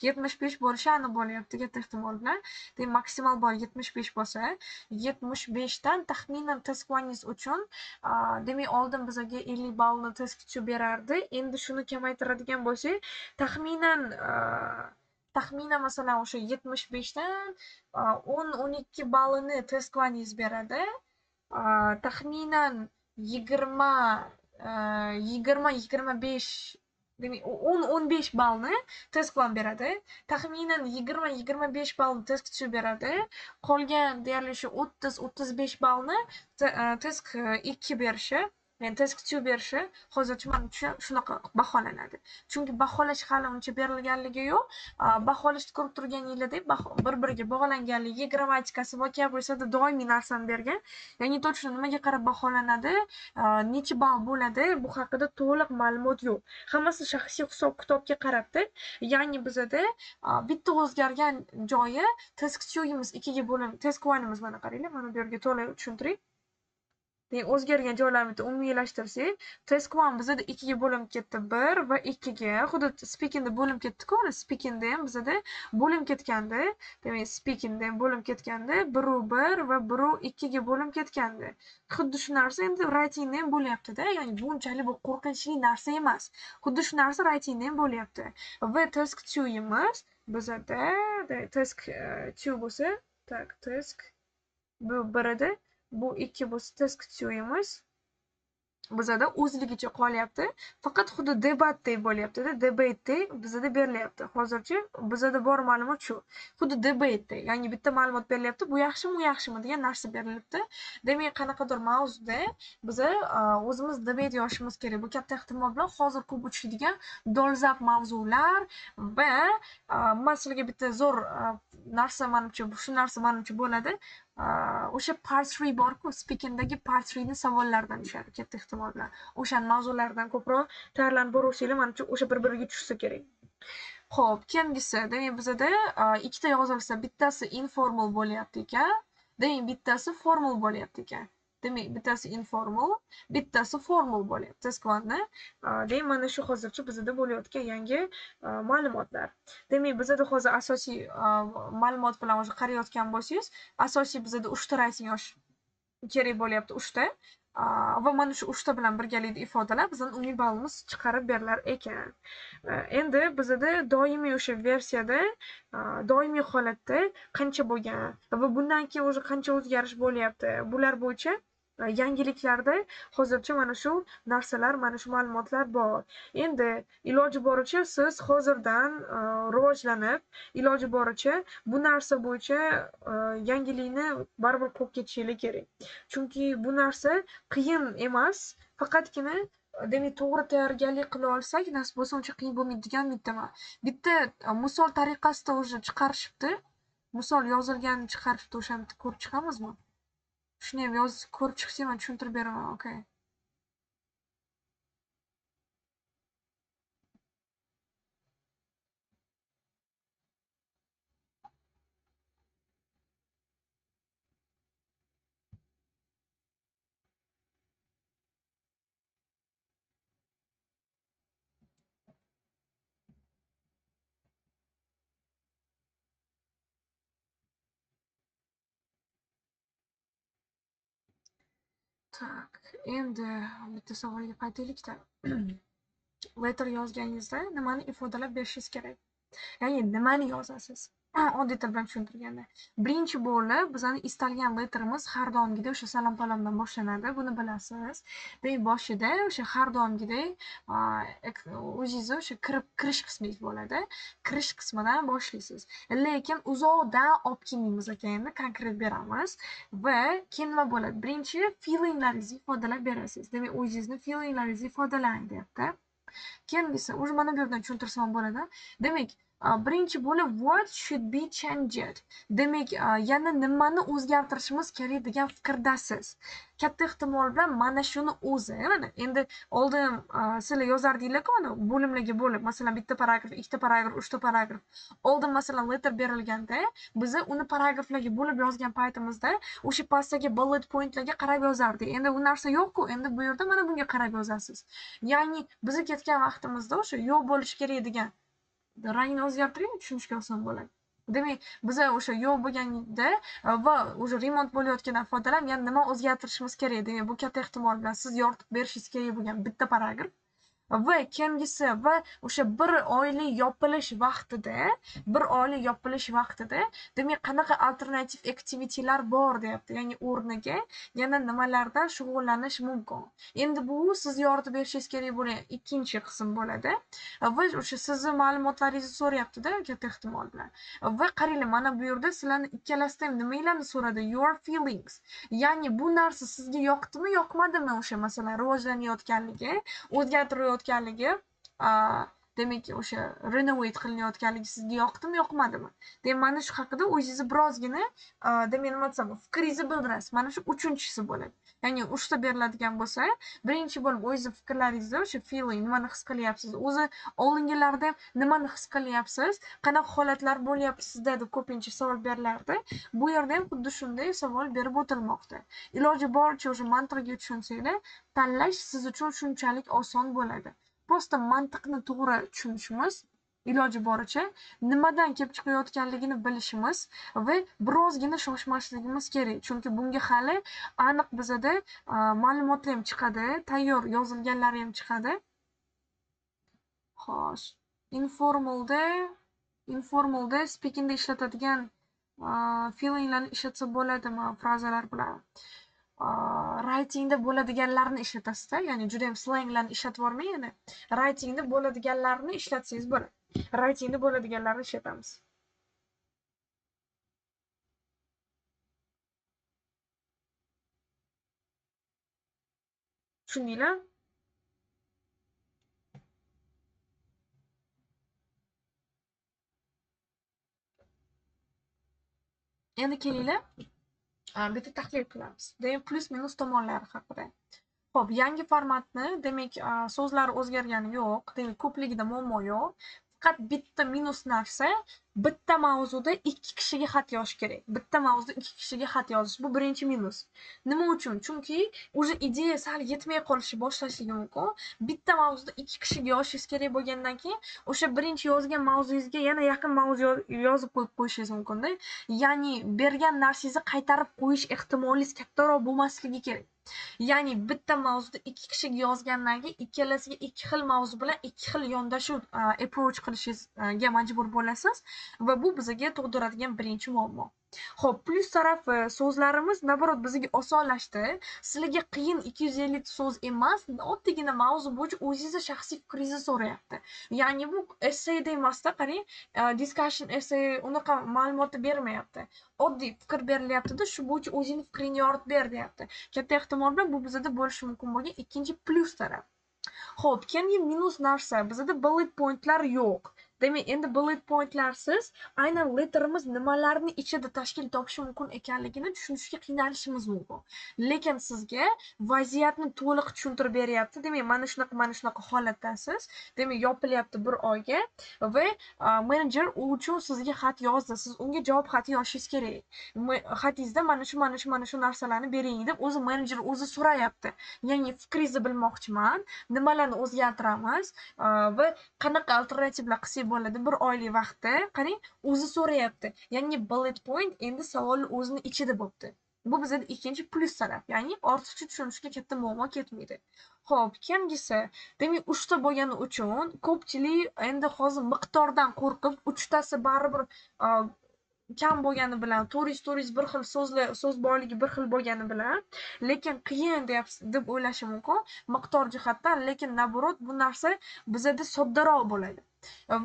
75 bo'lishi aniq bo'lyapti katta ehtimol bilan. Demak, maksimal ball 75 bo'lsa, 75 dan taxminan task 1 uchun, demak, oldin bizaga 50 ballni task 2 berardi. Endi shuni kamaytiradigan bo'lsak, taxminan masalan o'sha 75 dan 10-12 ballini task 1 beradi. Taxminan 20-25, demak 10-15 ballni task 1 beradi. Taxminan 20-25 ballni task 2 beradi. Qolgan deyarli shu 30-35 ballni task 2 berishi, ya'ni task 2 berishi hozircha manimcha shunaqa baholanadi. Chunki baholash hali uncha berilganligi yo'q. Baholashni ko'rib turganinglardek bir-biriga bog'langanligi, grammatikasi, vocabulary doimiy narsani bergan. Ya'ni точно nimaga qarab baholanadi, necha ball bo'ladi, bu haqida to'liq ma'lumot yo'q. Hammasi shaxsiy hisob-kitobga qarabdi. Ya'ni bizada bitta o'zgargan joyi task 2'miz 2ga bo'linib, task 1'imiz mana qaranglar, mana bu yerga to'liq tushuntiring. Demak, o'zgargan joylarni bitta umumiylashtirsak, task 1 bizada 2 ga bo'linib ketdi, 1 va 2 ga. Xuddi speakingda bo'linib ketdi-ku, mana speakingda ham bizada bo'linib ketgandi. Demak, speakingda ham bo'linib ketgandi, 1 u 1 va 1 u 2 ga bo'linib ketgandi. Xuddi shu narsa endi writingda ham bo'lyapti-da, ya'ni bunchalik bu qo'rqinchli narsa emas. Xuddi shu narsa writingda ham bo'lyapti. Va task 2'imiz bizada task 2 bo'lsa, tak, task bu 1 edi. Bu 2 bo'lsa task 2'imiz bizada o'zligicha qolyapti. Faqat xuddi debatdek bo'lyapti-da, debatdek bizada berilyapti. Hozircha bizada bor ma'lumot shu. Xuddi debatdek, ya'ni bitta ma'lumot berilyapti, bu yaxshimi, u yaxshimi degan narsa berilyapti. Demak, qanaqadir mavzuda biza o'zimiz debate yozishimiz kerak. Bu katta ehtimol bilan hozir ko'p uchraydigan dolzarb mavzular va man sizlarga bitta zo'r narsa manimcha, shu narsa manimcha bo'ladi. O'sha part 3 bor-ku, speakingdagi part 3 ni savollaridan tushadi katta ehtimol bilan. O'sha mavzulardan ko'proq tayyorlanib borsanglar, manimcha o'sha bir-biriga tushsa kerak. Xo'p, keyingisi, demak bizada ikkita yozilsa, bittasi informal bo'lyapti ekan, demak bittasi formal bo'lyapti ekan. Demak, bittasi informal, bittasi formal bo'lyapti. Task 1ni. Demak, mana shu hozircha bizada bo'layotgan yangi ma'lumotlar. Demak, bizada hozir asosiy ma'lumot bilan o'sha qarayotgan bo'lsangiz, asosiy bizada 3 ta writing yozish kerak bo'lyapti, 3 ta. Va mana shu 3 ta bilan birgalikda ifodalab bizning umumiy ballimiz chiqarib berilar ekan. Endi bizada doimiy o'sha versiyada, doimiy holatda qancha bo'lgan va bundan keyin o'sha qancha o'zgarish bo'lyapti, bular bo'yicha yangiliklarda hozircha mana shu narsalar, mana shu ma'lumotlar bor. Endi iloji boricha siz hozirdan rivojlanib, iloji boricha bu narsa bo'yicha yangilikni baribir ko'p ketishingiz kerak. Chunki bu narsa qiyin emas, faqatgina demak to'g'ri tayyorgarlik qila olsak, nasib bo'lsa uncha qiyin bo'lmaydigan umiddaman. Bitta misol tariqasida o'sha chiqarishibdi. Misol yozilganini chiqarishibdi, o'shani ko'rib chiqamizmi? Shuni ham yozib ko'rib chiqsang, men tushuntirib beraman, okey. Tak, endi bitta savolga qaytaylik-da. Letter yozganingizda nimani ifodalab berishingiz kerak? Ya'ni nimani yozasiz? Oddiy til bilan tushuntirganda. Birinchi bo'lib bizning istalgan letterimiz har doimgidek o'sha salom palomdan boshlanadi, buni bilasiz. Demak, boshida o'sha har doimgidek o'zingizni o'sha kirish qismingiz bo'ladi. Kirish qismidan boshlaysiz. Lekin uzoqdan olib kelmaymiz ekan, endi konkret beramiz va keyin nima bo'ladi? Birinchi feelinglaringizni ifodalab berasiz. Demak, o'zingizni feelinglaringizni ifodalang deyapti. Keyingisi, o'zi mana bu yerdan tushuntirsam bo'ladi. Demak, Birinchi bo'lib what should be changed? Demak, yana nimani o'zgartirishimiz kerak degan fikirdasiz. Katta ehtimol bilan mana shuni o'zi, mana endi oldin sizlar yozardinglar-ku uni bo'limlarga bo'lib, masalan, bitta paragraf, ikkita paragraf, uchta paragraf. Oldin masalan letter berilganda, biz uni paragraflarga bo'lib yozgan paytimizda o'sha pastdagi bullet pointlarga qarab yozardik. Endi u narsa yo'q-ku, endi bu yerda mana bunga qarab yozasiz. Ya'ni bizni ketgan vaqtimizda o'sha yo'q bo'lishi kerak degan rangni o'zgartiring, tushunishga oson bo'ladi. Demak, biza o'sha yo'q bo'lganda va o'sha remont bo'layotgandan foydalanib, yana nima o'zgartirishimiz kerak? Demak, bu katta ehtimol bilan siz yoritib berishingiz kerak bo'lgan bitta paragraf. Va keyingisi va o'sha bir oylik yopilish vaqtida, bir oylik yopilish vaqtida, demak, qanaqa alternativ activitylar bor deyapti. Ya'ni o'rniga yana nimalardan shug'ullanish mumkin. Endi bu siz yoritib berishingiz kerak bo'lgan ikkinchi qism bo'ladi. Va o'sha sizni ma'lumotlaringizni so'rayapti-da, katta ehtimol bilan. Va qaranglar, mana bu yerda sizlarni ikkalasida ham nimalarni so'radi? Your feelings. Ya'ni bu narsa sizga yoqdimi, yoqmadimi o'sha masalan rivojlanayotganligi, o'zgartirilayotganligi, demak o'sha renovate qilinayotganligi sizga yoqdimi, yoqmadimi? Demak, mana shu haqida o'zingizni birozgina, demak, nima desam, fikringizni bildirasiz. Mana shu uchinchisi bo'ladi. Ya'ni uchta beriladigan bo'lsa, birinchi bo'lib o'zingizni fikrlaringizni, o'sha feeling, nimani his qilyapsiz, o'zi oldingilarda ham nimani his qilyapsiz, qanaqa holatlar bo'lyapti sizda deb ko'pincha savol berilardi. Bu yerda ham xuddi shunday savol berib o'tilmoqda. Iloji boricha o'sha mantiqga tushunsanglar, tanlash siz uchun shunchalik oson bo'ladi. Prosta mantiqni to'g'ri tushunishimiz, iloji boricha nimadan kelib chiqayotganligini bilishimiz va birozgina shoshmasligimiz kerak. Chunki bunga hali aniq bizada ma'lumotlar ham chiqadi, tayyor yozilganlari ham chiqadi. Xo'sh, informalda speakingda ishlatadigan feelinglarni ishlatsa bo'ladimi frazalar bilan? Writingda bo'ladiganlarni ishlatasizda, ya'ni juda ham slanglarni ishlatib yubormang, yana writingda bo'ladiganlarni ishlatsangiz bo'ladi. Writingda bo'ladiganlarni ishlatamiz. Tushundinglar? Endi kelinglar, bitta tahlil qilamiz. Demak, plus minus tomonlari haqida. Xo'p, yangi formatni, demak, so'zlar o'zgargani yo'q, demak, ko'pligida muammo yo'q. Faqat bitta minus narsa, bitta mavzuda ikki kishiga xat yozish kerak. Bitta mavzuda ikki kishiga xat yozish, bu birinchi minus. Nima uchun? Chunki уже ideya sal yetmay qolishi boshlashligi mumkin. Bitta mavzuda ikki kishiga yozishingiz kerak bo'lgandan keyin o'sha birinchi yozgan mavzuyingizga yana yaqin mavzu yozib qo'yib qo'yishingiz mumkin-da. Ya'ni bergan narsangizni qaytarib qo'yish ehtimolingiz kattaroq bo'lmasligi kerak. Ya'ni bitta mavzuda ikki kishiga yozgandan keyin ikkalasiga ikki xil mavzu bilan ikki xil yondashuv approach qilishingizga majbur bo'lasiz va bu bizga tug'diradigan birinchi muammo. Xo'p, plus tarafi so'zlarimiz naborot bizga osonlashdi. Sizlarga qiyin 250 so'z emas, oddiygina mavzu bo'yicha o'zingizni shaxsiy fikringizni so'rayapti. Ya'ni bu essayda emasda, qarang, discussion essay unaqa ma'lumotni bermayapti. Oddiy fikr berilyapti-da, shu bo'yicha o'zingni fikringni yoritib ber deyapti. Katta ehtimol bilan bu bizda bo'lishi mumkin bo'lgan ikkinchi plus taraf. Xo'p, keyingi minus narsa, bizda bullet pointlar yo'q. Demak, endi bullet pointlarsiz aynan letterimiz nimalarni ichida tashkil topishi mumkin ekanligini tushunishga qiynalishimiz mumkin. Lekin sizga vaziyatni to'liq tushuntirib beryapti. Demak, mana shunaqa, mana shunaqa holatdasiz. Demak, yopilyapti bir oyga va menejer u uchun sizga xat yozdi. Siz unga javob xati yozishingiz kerak. Xatingizda mana shu, mana shu, mana shu narsalarni bering deb o'zi menejer o'zi so'rayapti. Ya'ni fikringizni bilmoqchiman, nimalarni o'zgartiramiz va qanaqa alternativlar qilsak bo'ladi bir oylik vaqtda. Qarang, o'zi so'rayapti. Ya'ni bullet point endi savolni o'zini ichida bo'pti. Bu bizda ikkinchi plus taraf, ya'ni ortiqcha tushunishga katta muammo ketmaydi. Xo'p, keyingisi, demak, uchta bo'lgani uchun ko'pchilik endi hozir miqdordan qo'rqib, uchtasi baribir kam bo'lgani bilan, 400 bir xil so'zlar, so'z boyligi bir xil bo'lgani bilan, lekin qiyin deb o'ylashi mumkin miqdor jihatdan, lekin naborot bu narsa bizada soddaroq bo'ladi.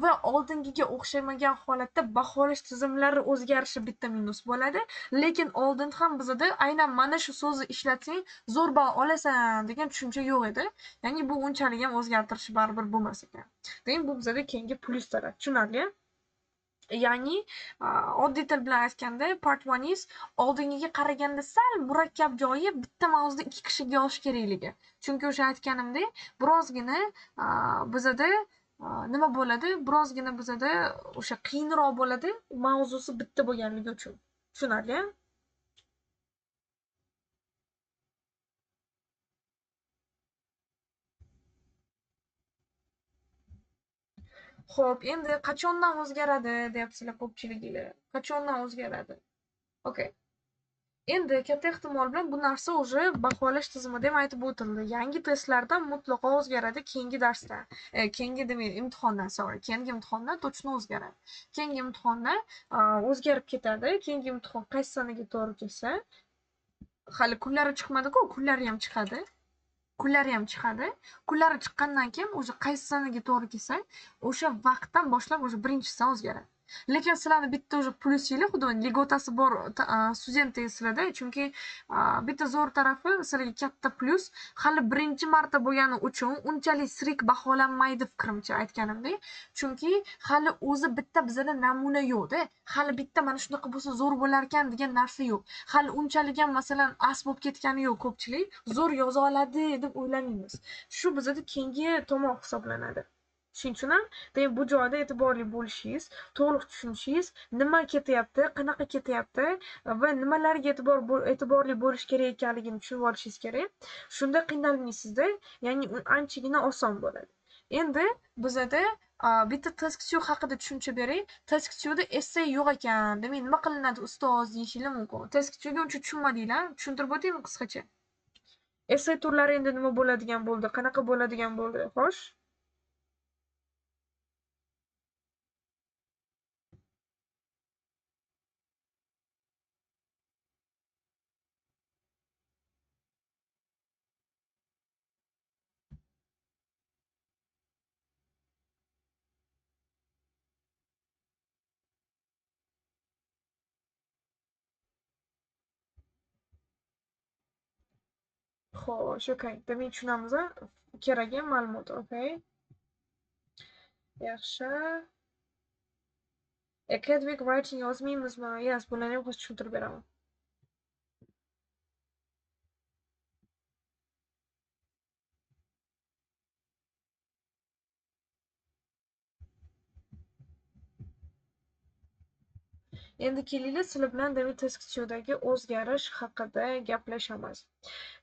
Va oldingiga o'xshamagan holatda baholash tizimlari o'zgarishi bitta minus bo'ladi. Lekin oldin ham bizada aynan mana shu so'zni ishlatsang zo'r ball olasan degan tushuncha yo'q edi. Ya'ni bu unchalik ham o'zgartirish baribir bo'lmas ekan. Demak, bu bizada keyingi plus taraf. Tushunarli? Ya'ni oddiy til bilan aytganda, part 1 is oldingiga qaraganda sal murakkab joyi bitta mavzuda 2 kishiga yozish kerakligi. Chunki o'sha aytganimdek, birozgina bizada nima bo'ladi? Birozgina bizada o'sha qiyinroq bo'ladi, mavzusi bitta bo'lganligi uchun. Tushunarli? Xo'p, endi qachondan o'zgaradi deyapsizlar ko'pchiliginglar. Qachondan o'zgaradi? Okay. Endi katta ehtimol bilan bu narsa уже baholash tizimida ham aytib o'tildi. Yangi testlardan mutlaqo o'zgaradi keyingi darsda. Keyingi demak, imtihondan, sorry, keyingi imtihondan точно o'zgaradi. Keyingi imtihonda o'zgarib ketadi. Keyingi imtihon qaysi sanaga to'g'ri kelsa, hali kunlari chiqmadi-ku, kunlari ham chiqadi. Kunlari ham chiqadi. Kunlari chiqqandan keyin o'sha qaysi sanaga to'g'ri kelsa, o'sha vaqtdan boshlab o'sha birinchisidan o'zgaradi. Lekin sizlarni bitta o'sha plyusinglar, xuddi ligotasi bor student deysizlarda, chunki bitta zo'r tarafi sizlarga katta plyus, hali birinchi marta bo'lgani uchun unchalik sirik baholanmaydi fikrimcha aytganimdek. Chunki hali o'zi bitta bizada namuna yo'q-da. Hali bitta mana shunaqa bo'lsa zo'r bo'lar ekan degan narsa yo'q. Hali unchalik ham masalan as bo'lib ketgani yo'q, ko'pchilik zo'r yoza oladi deb o'ylamaymiz. Shu bizada keyingi tomon hisoblanadi. Shuning uchun ham demak bu joyda e'tiborli bo'lishingiz, to'liq tushunishingiz, nima ketyapti, qanaqa ketyapti va nimalarga e'tiborli bo'lish kerak ekanligini tushunib olishingiz kerak. Shunda qiynalmaysizda, ya'ni anchagina oson bo'ladi. Endi bizada bitta task 2 haqida tushuncha beray. Task 2 da essay yo'q ekan. Demak, nima qilinadi ustoz deyishingiz mumkin. Task 2 ga uncha tushunmadinglar, tushuntirib o'taymi qisqacha? Essay turlari endi nima bo'ladigan bo'ldi, qanaqa bo'ladigan bo'ldi? Xo'sh. Xo'sh, okay. Demak, tushunamiz, kerakli ma'lumot, okay. Yaxshi. Academic writing yozmaymizmi? Yes, bularni ham hozir tushuntirib beraman. Endi kelinglar sizlar bilan demak task 2dagi o'zgarish haqida gaplashamiz.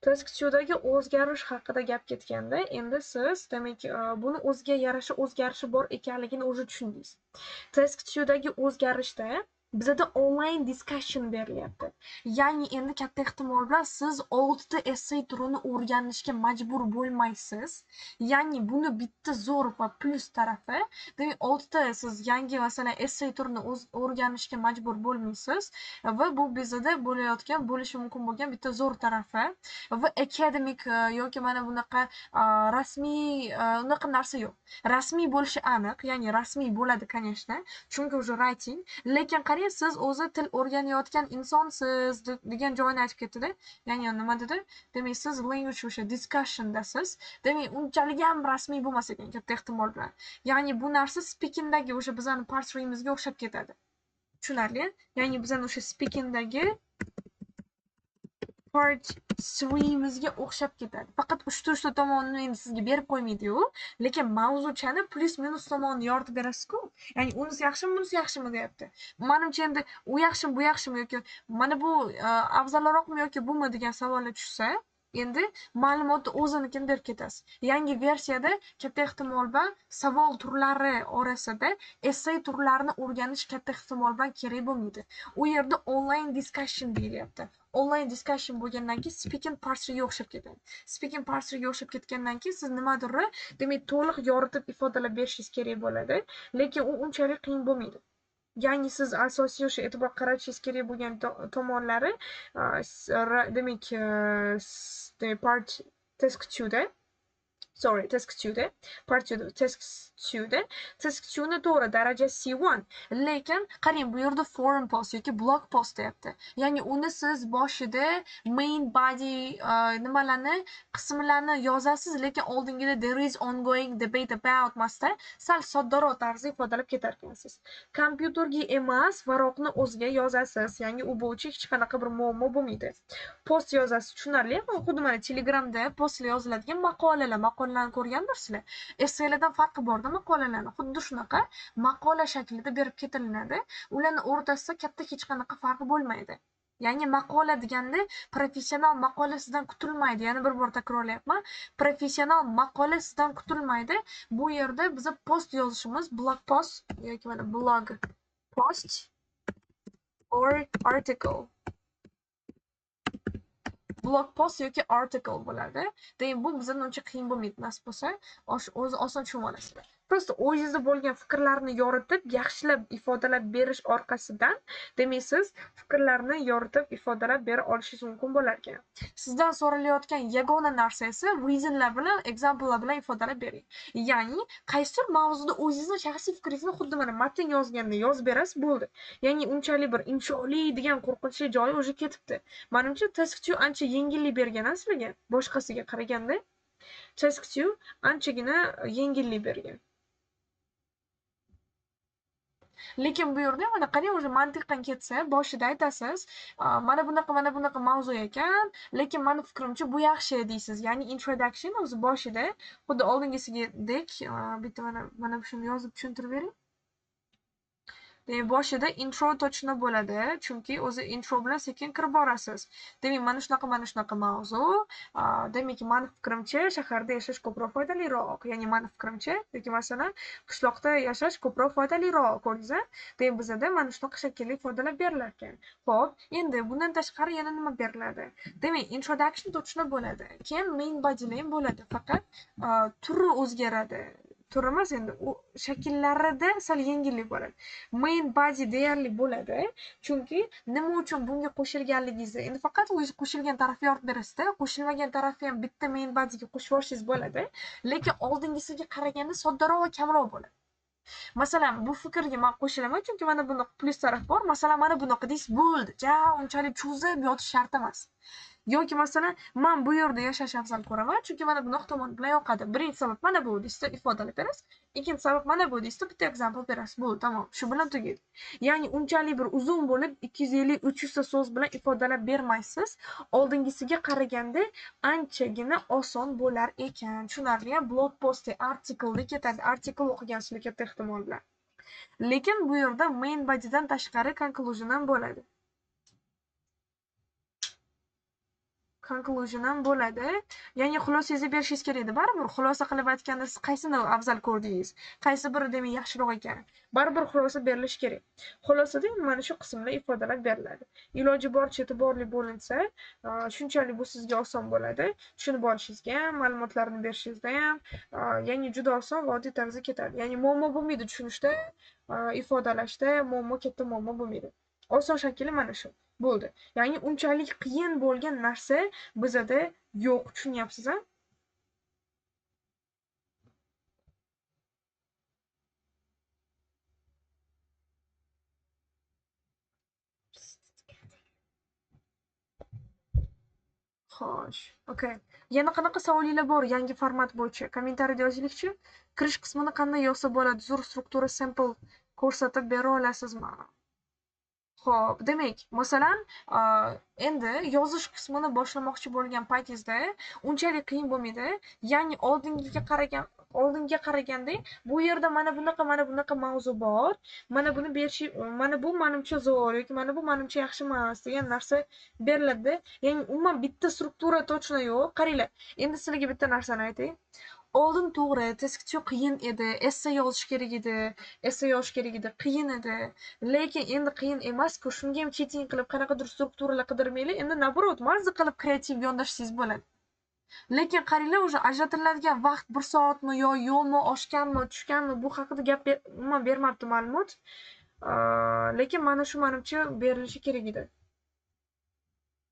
Task 2dagi o'zgarish haqida gap ketganda, endi siz demak buni o'ziga yarasha o'zgarishi bor ekanligini o'zi tushundingiz. Task 2dagi o'zgarishda bizada online discussion berilyapti. Ya'ni endi katta ehtimol bilan siz 6 ta essay turini o'rganishga majbur bo'lmaysiz. Ya'ni buni bitta zo'r va plyus tarafi, demak 6 ta siz yangi masalan essay turini o'rganishga majbur bo'lmaysiz va bu bizada bo'layotgan, bo'lishi mumkin bo'lgan bitta zo'r tarafi va akademik yoki mana bunaqa rasmiy unaqa narsa yo'q. Rasmiy bo'lishi aniq, ya'ni rasmiy bo'ladi, конечно, chunki уже writing, lekin qarang, siz o'zi til o'rganayotgan insonsiz degan joyini aytib ketdi-da. Ya'ni nima dedi? Demak, siz language o'sha discussiondasiz. Demak, unchalik ham rasmiy bo'lmas ekan katta ehtimol bilan. Ya'ni bu narsa speakingdagi o'sha bizning part 3imizga o'xshab ketadi. Tushunarli? Ya'ni bizning o'sha speakingdagi part 3imizga o'xshab ketadi. Faqat uchta tomonini endi sizga berib qo'ymaydi-yu, lekin mavzuchani plyus minus tomonini yoritib berasiz-ku. Ya'ni unisi yaxshimi, bunisi yaxshimi deyapti. Menimcha endi u yaxshimi, bu yaxshimi yoki mana bu afzalroqmi yoki bumi degan savollar tushsa, endi ma'lumotni o'zinikini berib ketasiz. Yangi versiyada katta ehtimol bilan savol turlari orasida essay turlarini o'rganish katta ehtimol bilan kerak bo'lmaydi. U yerda online discussion deyilyapti. Online discussion bo'lgandan keyin speaking part 3ga o'xshab ketadi. Speaking part 3ga o'xshab ketgandan keyin siz nimadir demak to'liq yoritib ifodalab berishingiz kerak bo'ladi, lekin u unchalik qiyin bo'lmaydi. Ya'ni siz asosiy o'sha e'tibor qaratishingiz kerak bo'lgan tomonlari demak part task 2da Sorry, task 2'da, part 2'da, task 2'da, task 2'ni to'g'ri daraja C1, lekin qarang, bu yerda forum post yoki blog post deyapti. Ya'ni uni siz boshida main body nimalarni, qismlarni yozasiz, lekin oldingida there is ongoing debate about masda sal soddaroq tarzda ifodalab ketar ekansiz. Kompyuterga emas, varoqni o'ziga yozasiz. Ya'ni u bo'yicha hech qanaqa bir muammo bo'lmaydi. Post yozasiz, tushunarli. Xuddi mana Telegramda postlar yoziladigan maqolalar ko'rgandirsizlar. Essaylardan farqi borda maqolalarni. Xuddi shunaqa maqola shaklida berib ketilinadi. Ularning o'rtasida katta hech qanaqa farqi bo'lmaydi. Ya'ni maqola deganda professional maqola sizdan kutilmaydi. Yana bir bor takrorlayapman. Professional maqola sizdan kutilmaydi. Bu yerda biz post yozishimiz, blog post yoki mana blog post or article. Blog post yoki article bo'ladi. Demak, bu bizdan uncha qiyin bo'lmaydi, nasib bo'lsa, o'zi oson tushunib olasizlar. Просто o'zingizda bo'lgan fikrlarni yoritib, yaxshilab ifodalab berish orqasidan, demak, siz fikrlarni yoritib ifodalab bera olishingiz mumkin bo'lar ekan. Sizdan so'ralayotgan yagona narsa esa reasonlar bilan, examplelar bilan ifodalab bering. Ya'ni qaysidir mavzuda o'zingizni shaxsiy fikringizni xuddi mana matn yozganda yozib berasiz, bo'ldi. Ya'ni unchalik bir insholi degan qo'rqinchli joyi o'zi ketibdi. Menimcha task 2 ancha yengillik bergan sizlarga, boshqasiga qaraganda task 2 anchagina yengillik bergan. Lekin bu yerda mana qarang, o'sha mantiqan ketsa, boshida aytasiz, mana bunaqa, mana bunaqa mavzu ekan, lekin meni fikrimcha bu yaxshi deysiz. Ya'ni introduction o'zi boshida xuddi oldingisidek, bitta mana shuni yozib tushuntirib bering. Demak, boshida intro tochna bo'ladi, chunki o'zi intro bilan sekin kirib borasiz. Demak, mana shunaqa, mana shunaqa mavzu. Demak, meni fikrimcha shaharda yashash ko'proq foydaliroq. Ya'ni meni fikrimcha yoki masalan, qishloqda yashash ko'proq foydaliroq, ko'rdingiz-a? Demak, bizada mana shunaqa shaklli ifodalab berilar ekan. Xo'p, endi bundan tashqari yana nima beriladi? Demak, introduction tochna bo'ladi. Keyin main body ham bo'ladi, faqat turi o'zgaradi. Turi emas, endi u shakllarida sal yengillik bo'ladi. Main body deyarli bo'ladi, chunki nima uchun bunga qo'shilganligingizni, endi faqat o'zi qo'shilgan tarafi yoritib berasizda, qo'shilmagan tarafi ham bitta main bodyga qo'shib yuborishingiz bo'ladi, lekin oldingisiga qaraganda soddaroq va kamroq bo'ladi. Masalan, bu fikrga men qo'shilaman, chunki mana bunaqa plyus taraf bor. Masalan, mana bunaqa deysiz, bo'ldi. Ja, unchalik cho'zib yotish shart emas. Yoki masalan, men bu yerda yashash afzal ko'raman, chunki mana bunaqa tomon bilan yoqadi. Birinchi sabab mana bu deysiz, ifodalab berasiz. Ikkinchi sabab mana bu deysiz, bitta example berasiz. Bo'ldi, tamom. Shu bilan tugaydi. Ya'ni unchalik bir uzun bo'lib 250-300 ta so'z bilan ifodalab bermaysiz. Oldingisiga qaraganda anchagina oson bo'lar ekan. Tushunarli-ya? Blog post, article ketadi. Article o'qigansizlar katta ehtimol bilan. Lekin bu yerda main bodydan tashqari conclusion ham bo'ladi. Conclusion ham bo'ladi. Ya'ni xulosangizni berishingiz kerak edi. Baribir xulosa qilib aytganda siz qaysini afzal ko'rdingiz? Qaysi biri demak yaxshiroq ekan? Baribir xulosa berilishi kerak. Xulosada mana shu qismlar ifodalab beriladi. Iloji boricha e'tiborli bo'linsa, shunchalik bu sizga oson bo'ladi. Tushunib olishingizga ham, ma'lumotlarni berishingizda ham, ya'ni juda oson va oddiy tarzda ketadi. Ya'ni muammo bo'lmaydi tushunishda, ifodalashda muammo, katta muammo bo'lmaydi. Oson shakli mana shu. Bo'ldi. Ya'ni unchalik qiyin bo'lgan narsa bizada yo'q, tushunyapsiz-a? Xo'sh, okey. Yana qanaqa savolinglar bor yangi format bo'yicha? Kommentariyada yozingizchi. Kirish qismini qanday yozsa bo'ladi? Zo'r struktura sample ko'rsatib bera olasizmi? Xo'p, demak, masalan, endi yozish qismini boshlamoqchi bo'lgan paytingizda unchalik qiyin bo'lmaydi. Ya'ni oldingiga qaraganda bu yerda mana bunaqa, mana bunaqa mavzu bor. Mana buni berishi, mana bu menimcha zo'r yoki mana bu menimcha yaxshi emas degan narsa beriladi. Ya'ni umuman bitta struktura tochna yo'q. Qaranglar, endi sizlarga bitta narsani aytay. Oldin to'g'ri, teskchi qiyin edi, esse yozish kerak edi, esse yozish kerak edi, qiyin edi. Lekin endi qiyin emas-ku, shunga ham cheating qilib qanaqadir strukturalar qidirmaylik, endi naborot mazza qilib kreativ yondashsangiz bo'ladi. Lekin qaranglar, o'sha ajratiladigan vaqt 1 soatmi yo yo'qmi, oshganmi, tushganmi, bu haqida gap umuman bermabdi ma'lumot. Lekin mana shu menimcha berilishi kerak edi.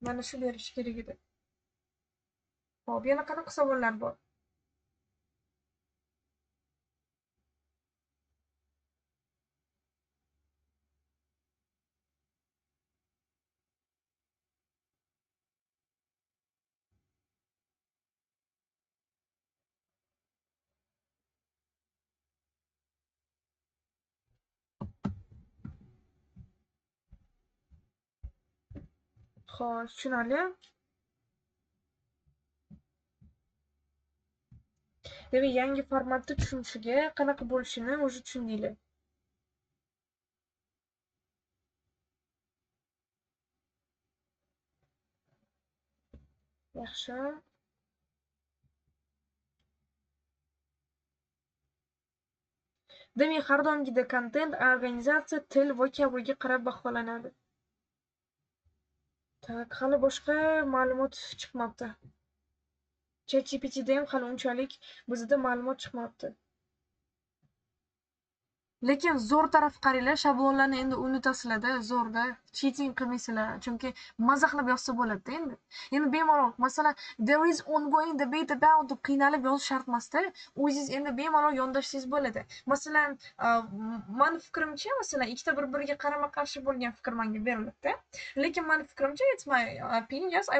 Mana shu berilishi kerak edi. Xo'p, yana qanaqa savollar bor? Xo'sh, tushunarli. Demak, yangi formatda tushunishiga qanaqa bo'lishini o'zi tushundinglar. Yaxshi. Demak, har doimgidek kontent, organizatsiya, til, vocabularyga qarab baholanadi. Tak, hali boshqa ma'lumot chiqmabdi. ChatGPTda ham hali unchalik bizda ma'lumot chiqmabdi. Lekin zo'r tarafi qaranglar, shablonlarni endi unutasizlarda, zo'rda, cheating qilmaysizlar, chunki maza qilib yozsa bo'ladi-da endi. Endi bemalol, masalan, there is ongoing debate about deb qiynalib yozish shart emas-da, o'zingiz endi bemalol yondashsangiz bo'ladi. Masalan, mani fikrimcha, masalan, ikkita bir-biriga qarama-qarshi bo'lgan fikr menga berilibdi. Lekin mani fikrimcha, it's my opinion, yes, I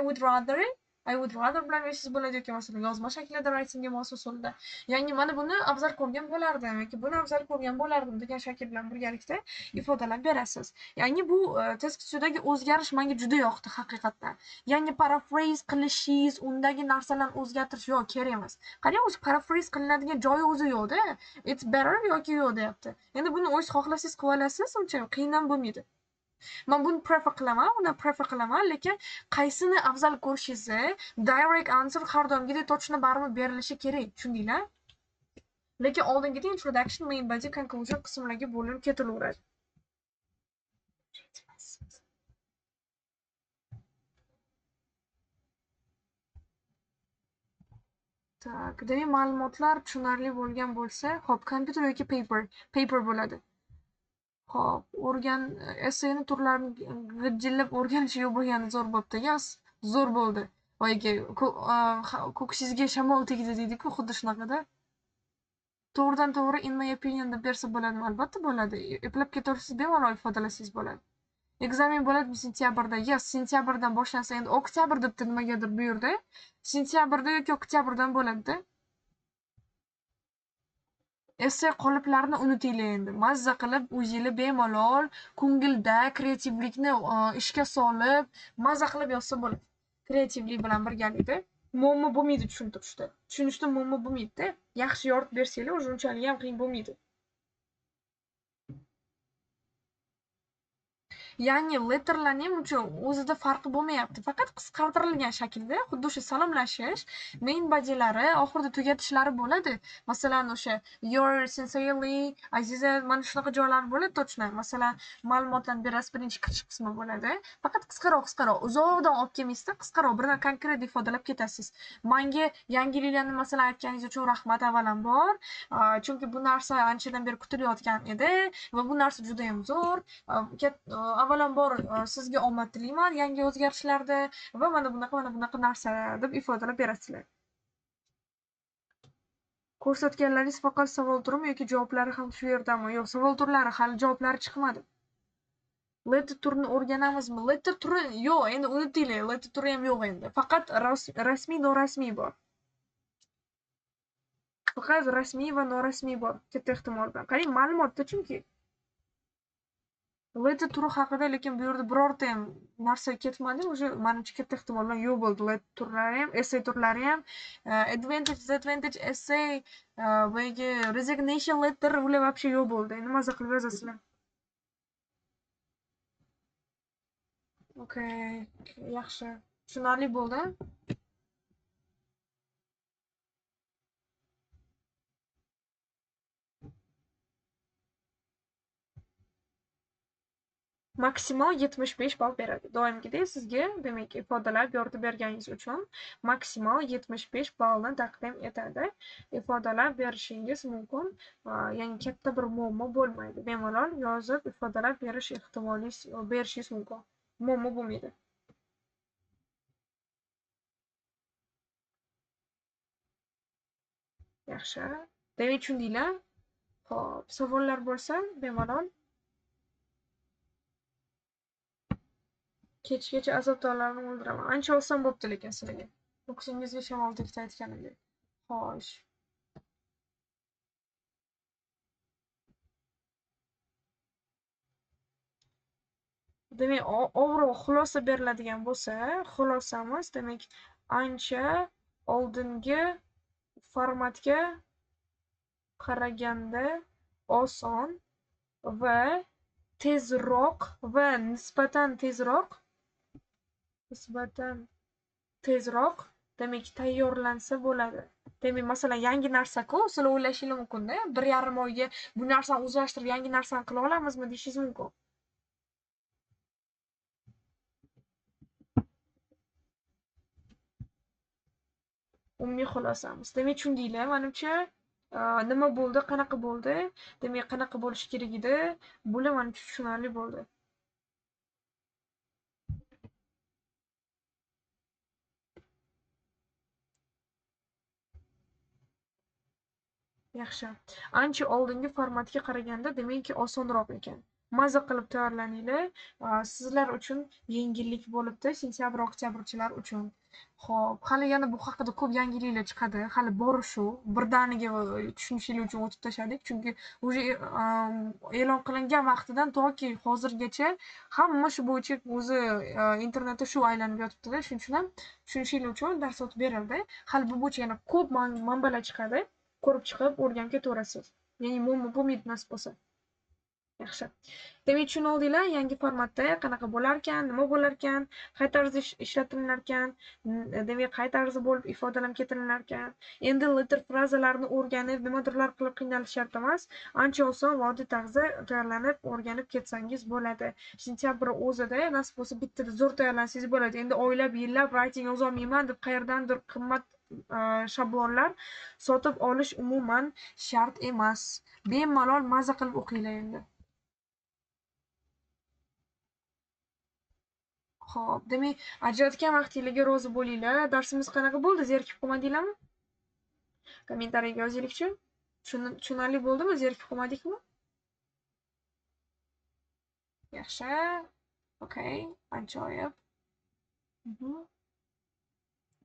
would rather bilan yozsangiz bo'ladi yoki masalan yozma shaklida writingga mos usulda. Ya'ni mana buni afzal ko'rgan bo'lardim yoki buni afzal ko'rgan bo'lardim degan shakl bilan birgalikda ifodalab berasiz. Ya'ni bu test kutisидagi o'zgarish menga juda yoqdi haqiqatdan. Ya'ni paraphrase qilishingiz, undagi narsalarni o'zgartirish yo'q, kerak emas. Qarang, o'zi paraphrase qilinadigan joyi o'zi yo'q-da. It's better yoki yo'q deyapti. Endi buni o'zingiz xohlasangiz qilib olasiz, uncha qiyin ham bo'lmaydi. Men buni prefer qilaman, uni prefer qilaman, lekin qaysini afzal ko'rishingizni direct answer har doimgidek tochni baribir berilishi kerak, tushundinglar? Lekin oldingidek introduction, main body, conclusion qismlarga bo'linib ketilaveradi. Tak, demak ma'lumotlar tushunarli bo'lgan bo'lsa, xo'p, kompyuter yoki paper, paper bo'ladi. Xo'p, essayni turlarini g'ijillab o'rganish yo'q bo'lgani zo'r bo'pti. Yes, zo'r bo'ldi. Boyagi ko'ksingizga shamol tegdi deydi-ku, xuddi shunaqada. To'g'ridan to'g'ri in my opinion deb bersa bo'ladimi? Albatta bo'ladi. Eplab ketaversangiz bemalol ifodalasangiz bo'ladi. Ekzamen bo'ladimi sentyabrda? Yes, sentyabrdan boshlansa, endi oktyabr debdi nimagadir bu yerda. Sentyabrda yoki oktyabrdan bo'ladi-da. Essay qoliplarini unutinglar endi. Mazza qilib o'zinglar bemalol ko'ngilda kreativlikni ishga solib, mazza qilib yozsa bo'ladi. Kreativlik bilan birgalikda muammo bo'lmaydi tushuntirishda. Tushunishda muammo bo'lmaydi-da. Yaxshi yoritib bersanglar, o'zi unchalik ham qiyin bo'lmaydi. Ya'ni letterlarning ham uncha o'zida farqi bo'lmayapti. Faqat qisqartirilgan shaklda, xuddi o'sha salomlashish, main bodylari, oxirida tugatishlari bo'ladi. Masalan, o'sha your sincerely, Aziza, mana shunaqa joylar bo'ladi to'chna. Masalan, ma'lumotlarni berasiz, birinchi kirish qismi bo'ladi. Faqat qisqaroq, uzoqdan olib kelmaysizda, qisqaroq, birdan konkret ifodalab ketasiz. Menga yangiliklarni masalan aytganingiz uchun rahmat avvalambor. Chunki bu narsa anchadan beri kutilayotgan edi va bu narsa juda ham zo'r. Avvalambor sizga omad tilayman yangi o'zgarishlarda va mana bunaqa, mana bunaqa narsa deb ifodalab berasizlar. Ko'rsatganlaringiz faqat savol turimi yoki javoblari ham shu yerdami? Yo'q, savol turlari hali javoblari chiqmadi. Letter turini o'rganamizmi? Letter turi yo'q, endi unutinglar, letter turi ham yo'q endi. Faqat rasmiy, norasmiy bor. Faqat rasmiy va norasmiy bor katta ehtimol bilan. Qarang, ma'lumotda chunki letter turi haqida, lekin bu yerda birorta ham narsa ketmadi. O'sha menimcha katta ehtimol bilan yo'q bo'ldi. Letter turlari ham, essay turlari ham, advantage, disadvantage essay, boyagi resignation letter ular вообще yo'q bo'ldi. Endi maza qilib yozasizlar. Okay, yaxshi. Tushunarli bo'ldi. Maksimal 75 ball beradi. Doimgidek sizga, demak, ifodalab yoritib berganingiz uchun maksimal 75 ballni taqdim etadi. Ifodalab berishingiz mumkin. Ya'ni katta bir muammo bo'lmaydi. Bemalol yozib ifodalab berish ehtimolingiz berishingiz mumkin. Muammo bo'lmaydi. Yaxshi. Demak, tushundinglar? Xo'p, savollar bo'lsa bemalol. Kechgacha azobdorlarni o'ldiraman. Ancha oson bo'pti lekin sizlarga. Ko'ksingizga shamol tegdi aytganimdek. Xo'sh. Demak, overall xulosa beriladigan bo'lsa, xulosamiz, demak, ancha oldingi formatga qaraganda oson va tezroq va nisbatan tezroq, demak, tayyorlansa bo'ladi. Demak, masalan, yangi narsa-ku, sizlar o'ylashingiz mumkin-da, 1,5 oyga bu narsani o'zlashtirib yangi narsani qila olamizmi deyishingiz mumkin. Umumiy xulosamiz. Demak, tushundinglar, menimcha, nima bo'ldi, qanaqa bo'ldi, demak, qanaqa bo'lishi kerak edi, bular menimcha tushunarli bo'ldi. Yaxshi. Ancha oldingi formatga qaraganda, demakki, osonroq ekan. Maza qilib tayyorlaninglar. Sizlar uchun yengillik bo'libdi, sentyabr, oktyabrchilar uchun. Xo'p, hali yana bu haqida ko'p yangiliklar chiqadi. Hali bor shu. Birdaniga tushunishingiz uchun o'tib tashladik, chunki уже e'lon qilingan vaqtidan toki hozirgacha hamma shu bo'yicha o'zi internetda shu aylanib yotibdi-da. Shuning uchun ham tushunishingiz uchun dars o'tib berildi. Hali bu bo'yicha yana ko'p manbalar chiqadi. Ko'rib chiqib o'rganib ketaverasiz. Ya'ni muammo bo'lmaydi nasib bo'lsa. Yaxshi. Demak, tushuna oldinglar, yangi formatda qanaqa bo'lar ekan, nima bo'lar ekan, qay tarzda ishlatilar ekan, demak, qay tarzda bo'lib ifodalanib ketilinar ekan. Endi letter frazalarni o'rganib, nimadirlar qilib qiynalish shart emas. Ancha oson va oddiy tarzda tayyorlanib, o'rganib ketsangiz bo'ladi. Sentyabr o'zida nasib bo'lsa bittada zo'r tayyorlansangiz bo'ladi. Endi oylab, yillab writing yozolmayman deb qayerdandir qimmat shablonlar sotib olish umuman shart emas. Bemalol maza qilib o'qinglar endi. Xo'p, demak, ajratgan vaqtingizga rozi bo'linglar. Darsimiz qanaqa bo'ldi? Zerikib qolmadinglarmi? Kommentariyaga yozinglikchi. Tushunarli bo'ldimi? Zerikib qolmadikmi? Yaxshi. Okay, ajoyib.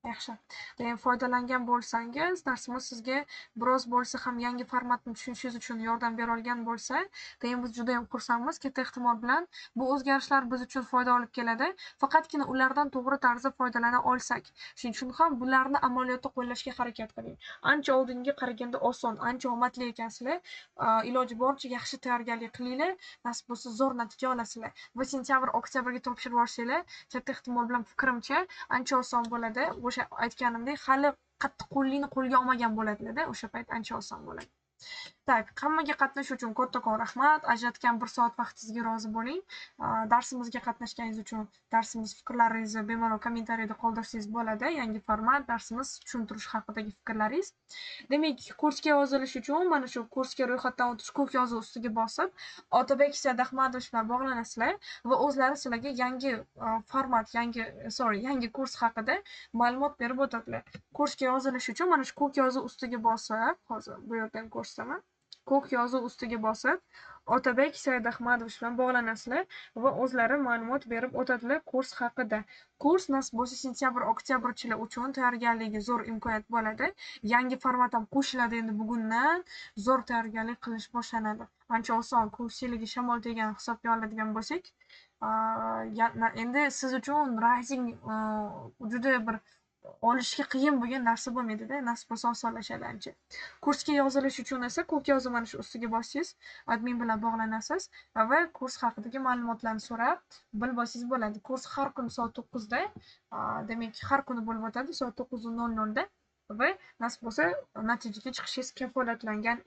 Yaxshi. Demak, foydalangan bo'lsangiz, darsimiz sizga biroz bo'lsa ham yangi formatni tushunishingiz uchun yordam bera olgan bo'lsa, demak, biz juda ham xursandmiz. Katta ehtimol bilan bu o'zgarishlar biz uchun foyda olib keladi. Faqatgina ulardan to'g'ri tarzda foydalana olsak. Shuning uchun ham bularni amaliyotda qo'llashga harakat qiling. Ancha oldinga qaraganda oson, ancha omadli ekansizlar. Iloji boricha yaxshi tayyorgarlik qilinglar. Nasib bo'lsa zo'r natija olasizlar. Va sentyabr, oktyabrga topshirib yuborsanglar, katta ehtimol bilan fikrimcha ancha oson bo'ladi. O'sha aytganimdek, hali qattiqqo'llikni qo'lga olmagan bo'ladilar-da, o'sha payt ancha oson bo'ladi. Tak, hammaga qatnashish uchun kattakon rahmat. Ajratgan 1 soat vaqtingizga rozi bo'ling. Darsimizga qatnashganingiz uchun darsimiz fikrlaringizni bemalol kommentariyada qoldirsangiz bo'ladi. Yangi format, darsimiz tushuntirish haqidagi fikrlaringiz. Demak, kursga yozilish uchun mana shu kursga ro'yxatdan o'tish ko'k yozuv ustiga bosib, Otabek Saidahmadovich bilan bog'lanasizlar va o'zlari sizlarga yangi format, yangi kurs haqida ma'lumot berib o'tadilar. Kursga yozilish uchun mana shu ko'k yozuv ustiga bosib, hozir bu yerdan ko'rsataman. Ko'k yozuv ustiga bosib, Otabek Saidahmadovich bilan bog'lanasizlar va o'zlari ma'lumot berib o'tadilar kurs haqida. Kurs nasib bo'lsa sentyabr, oktyabrchilar uchun tayyorgarligi zo'r imkoniyat bo'ladi. Yangi format ham qo'shiladi endi bugundan zo'r tayyorgarlik qilish boshlanadi. Ancha oson, kursiyligi shamol degan hisobga oladigan bo'lsak, endi siz uchun writing juda bir olishga qiyin bo'lgan narsa bo'lmaydi-da, nasib bo'lsa osonlashadi ancha. Kursga yozilish uchun esa ko'k yozuv mana shu ustiga bossangiz, admin bilan bog'lanasiz va kurs haqidagi ma'lumotlarni so'rab bilib olsangiz bo'ladi. Kurs har kuni soat 9da, demak har kuni bo'lib o'tadi soat 9:00da va nasib bo'lsa natijaga chiqishingiz kafolatlangan.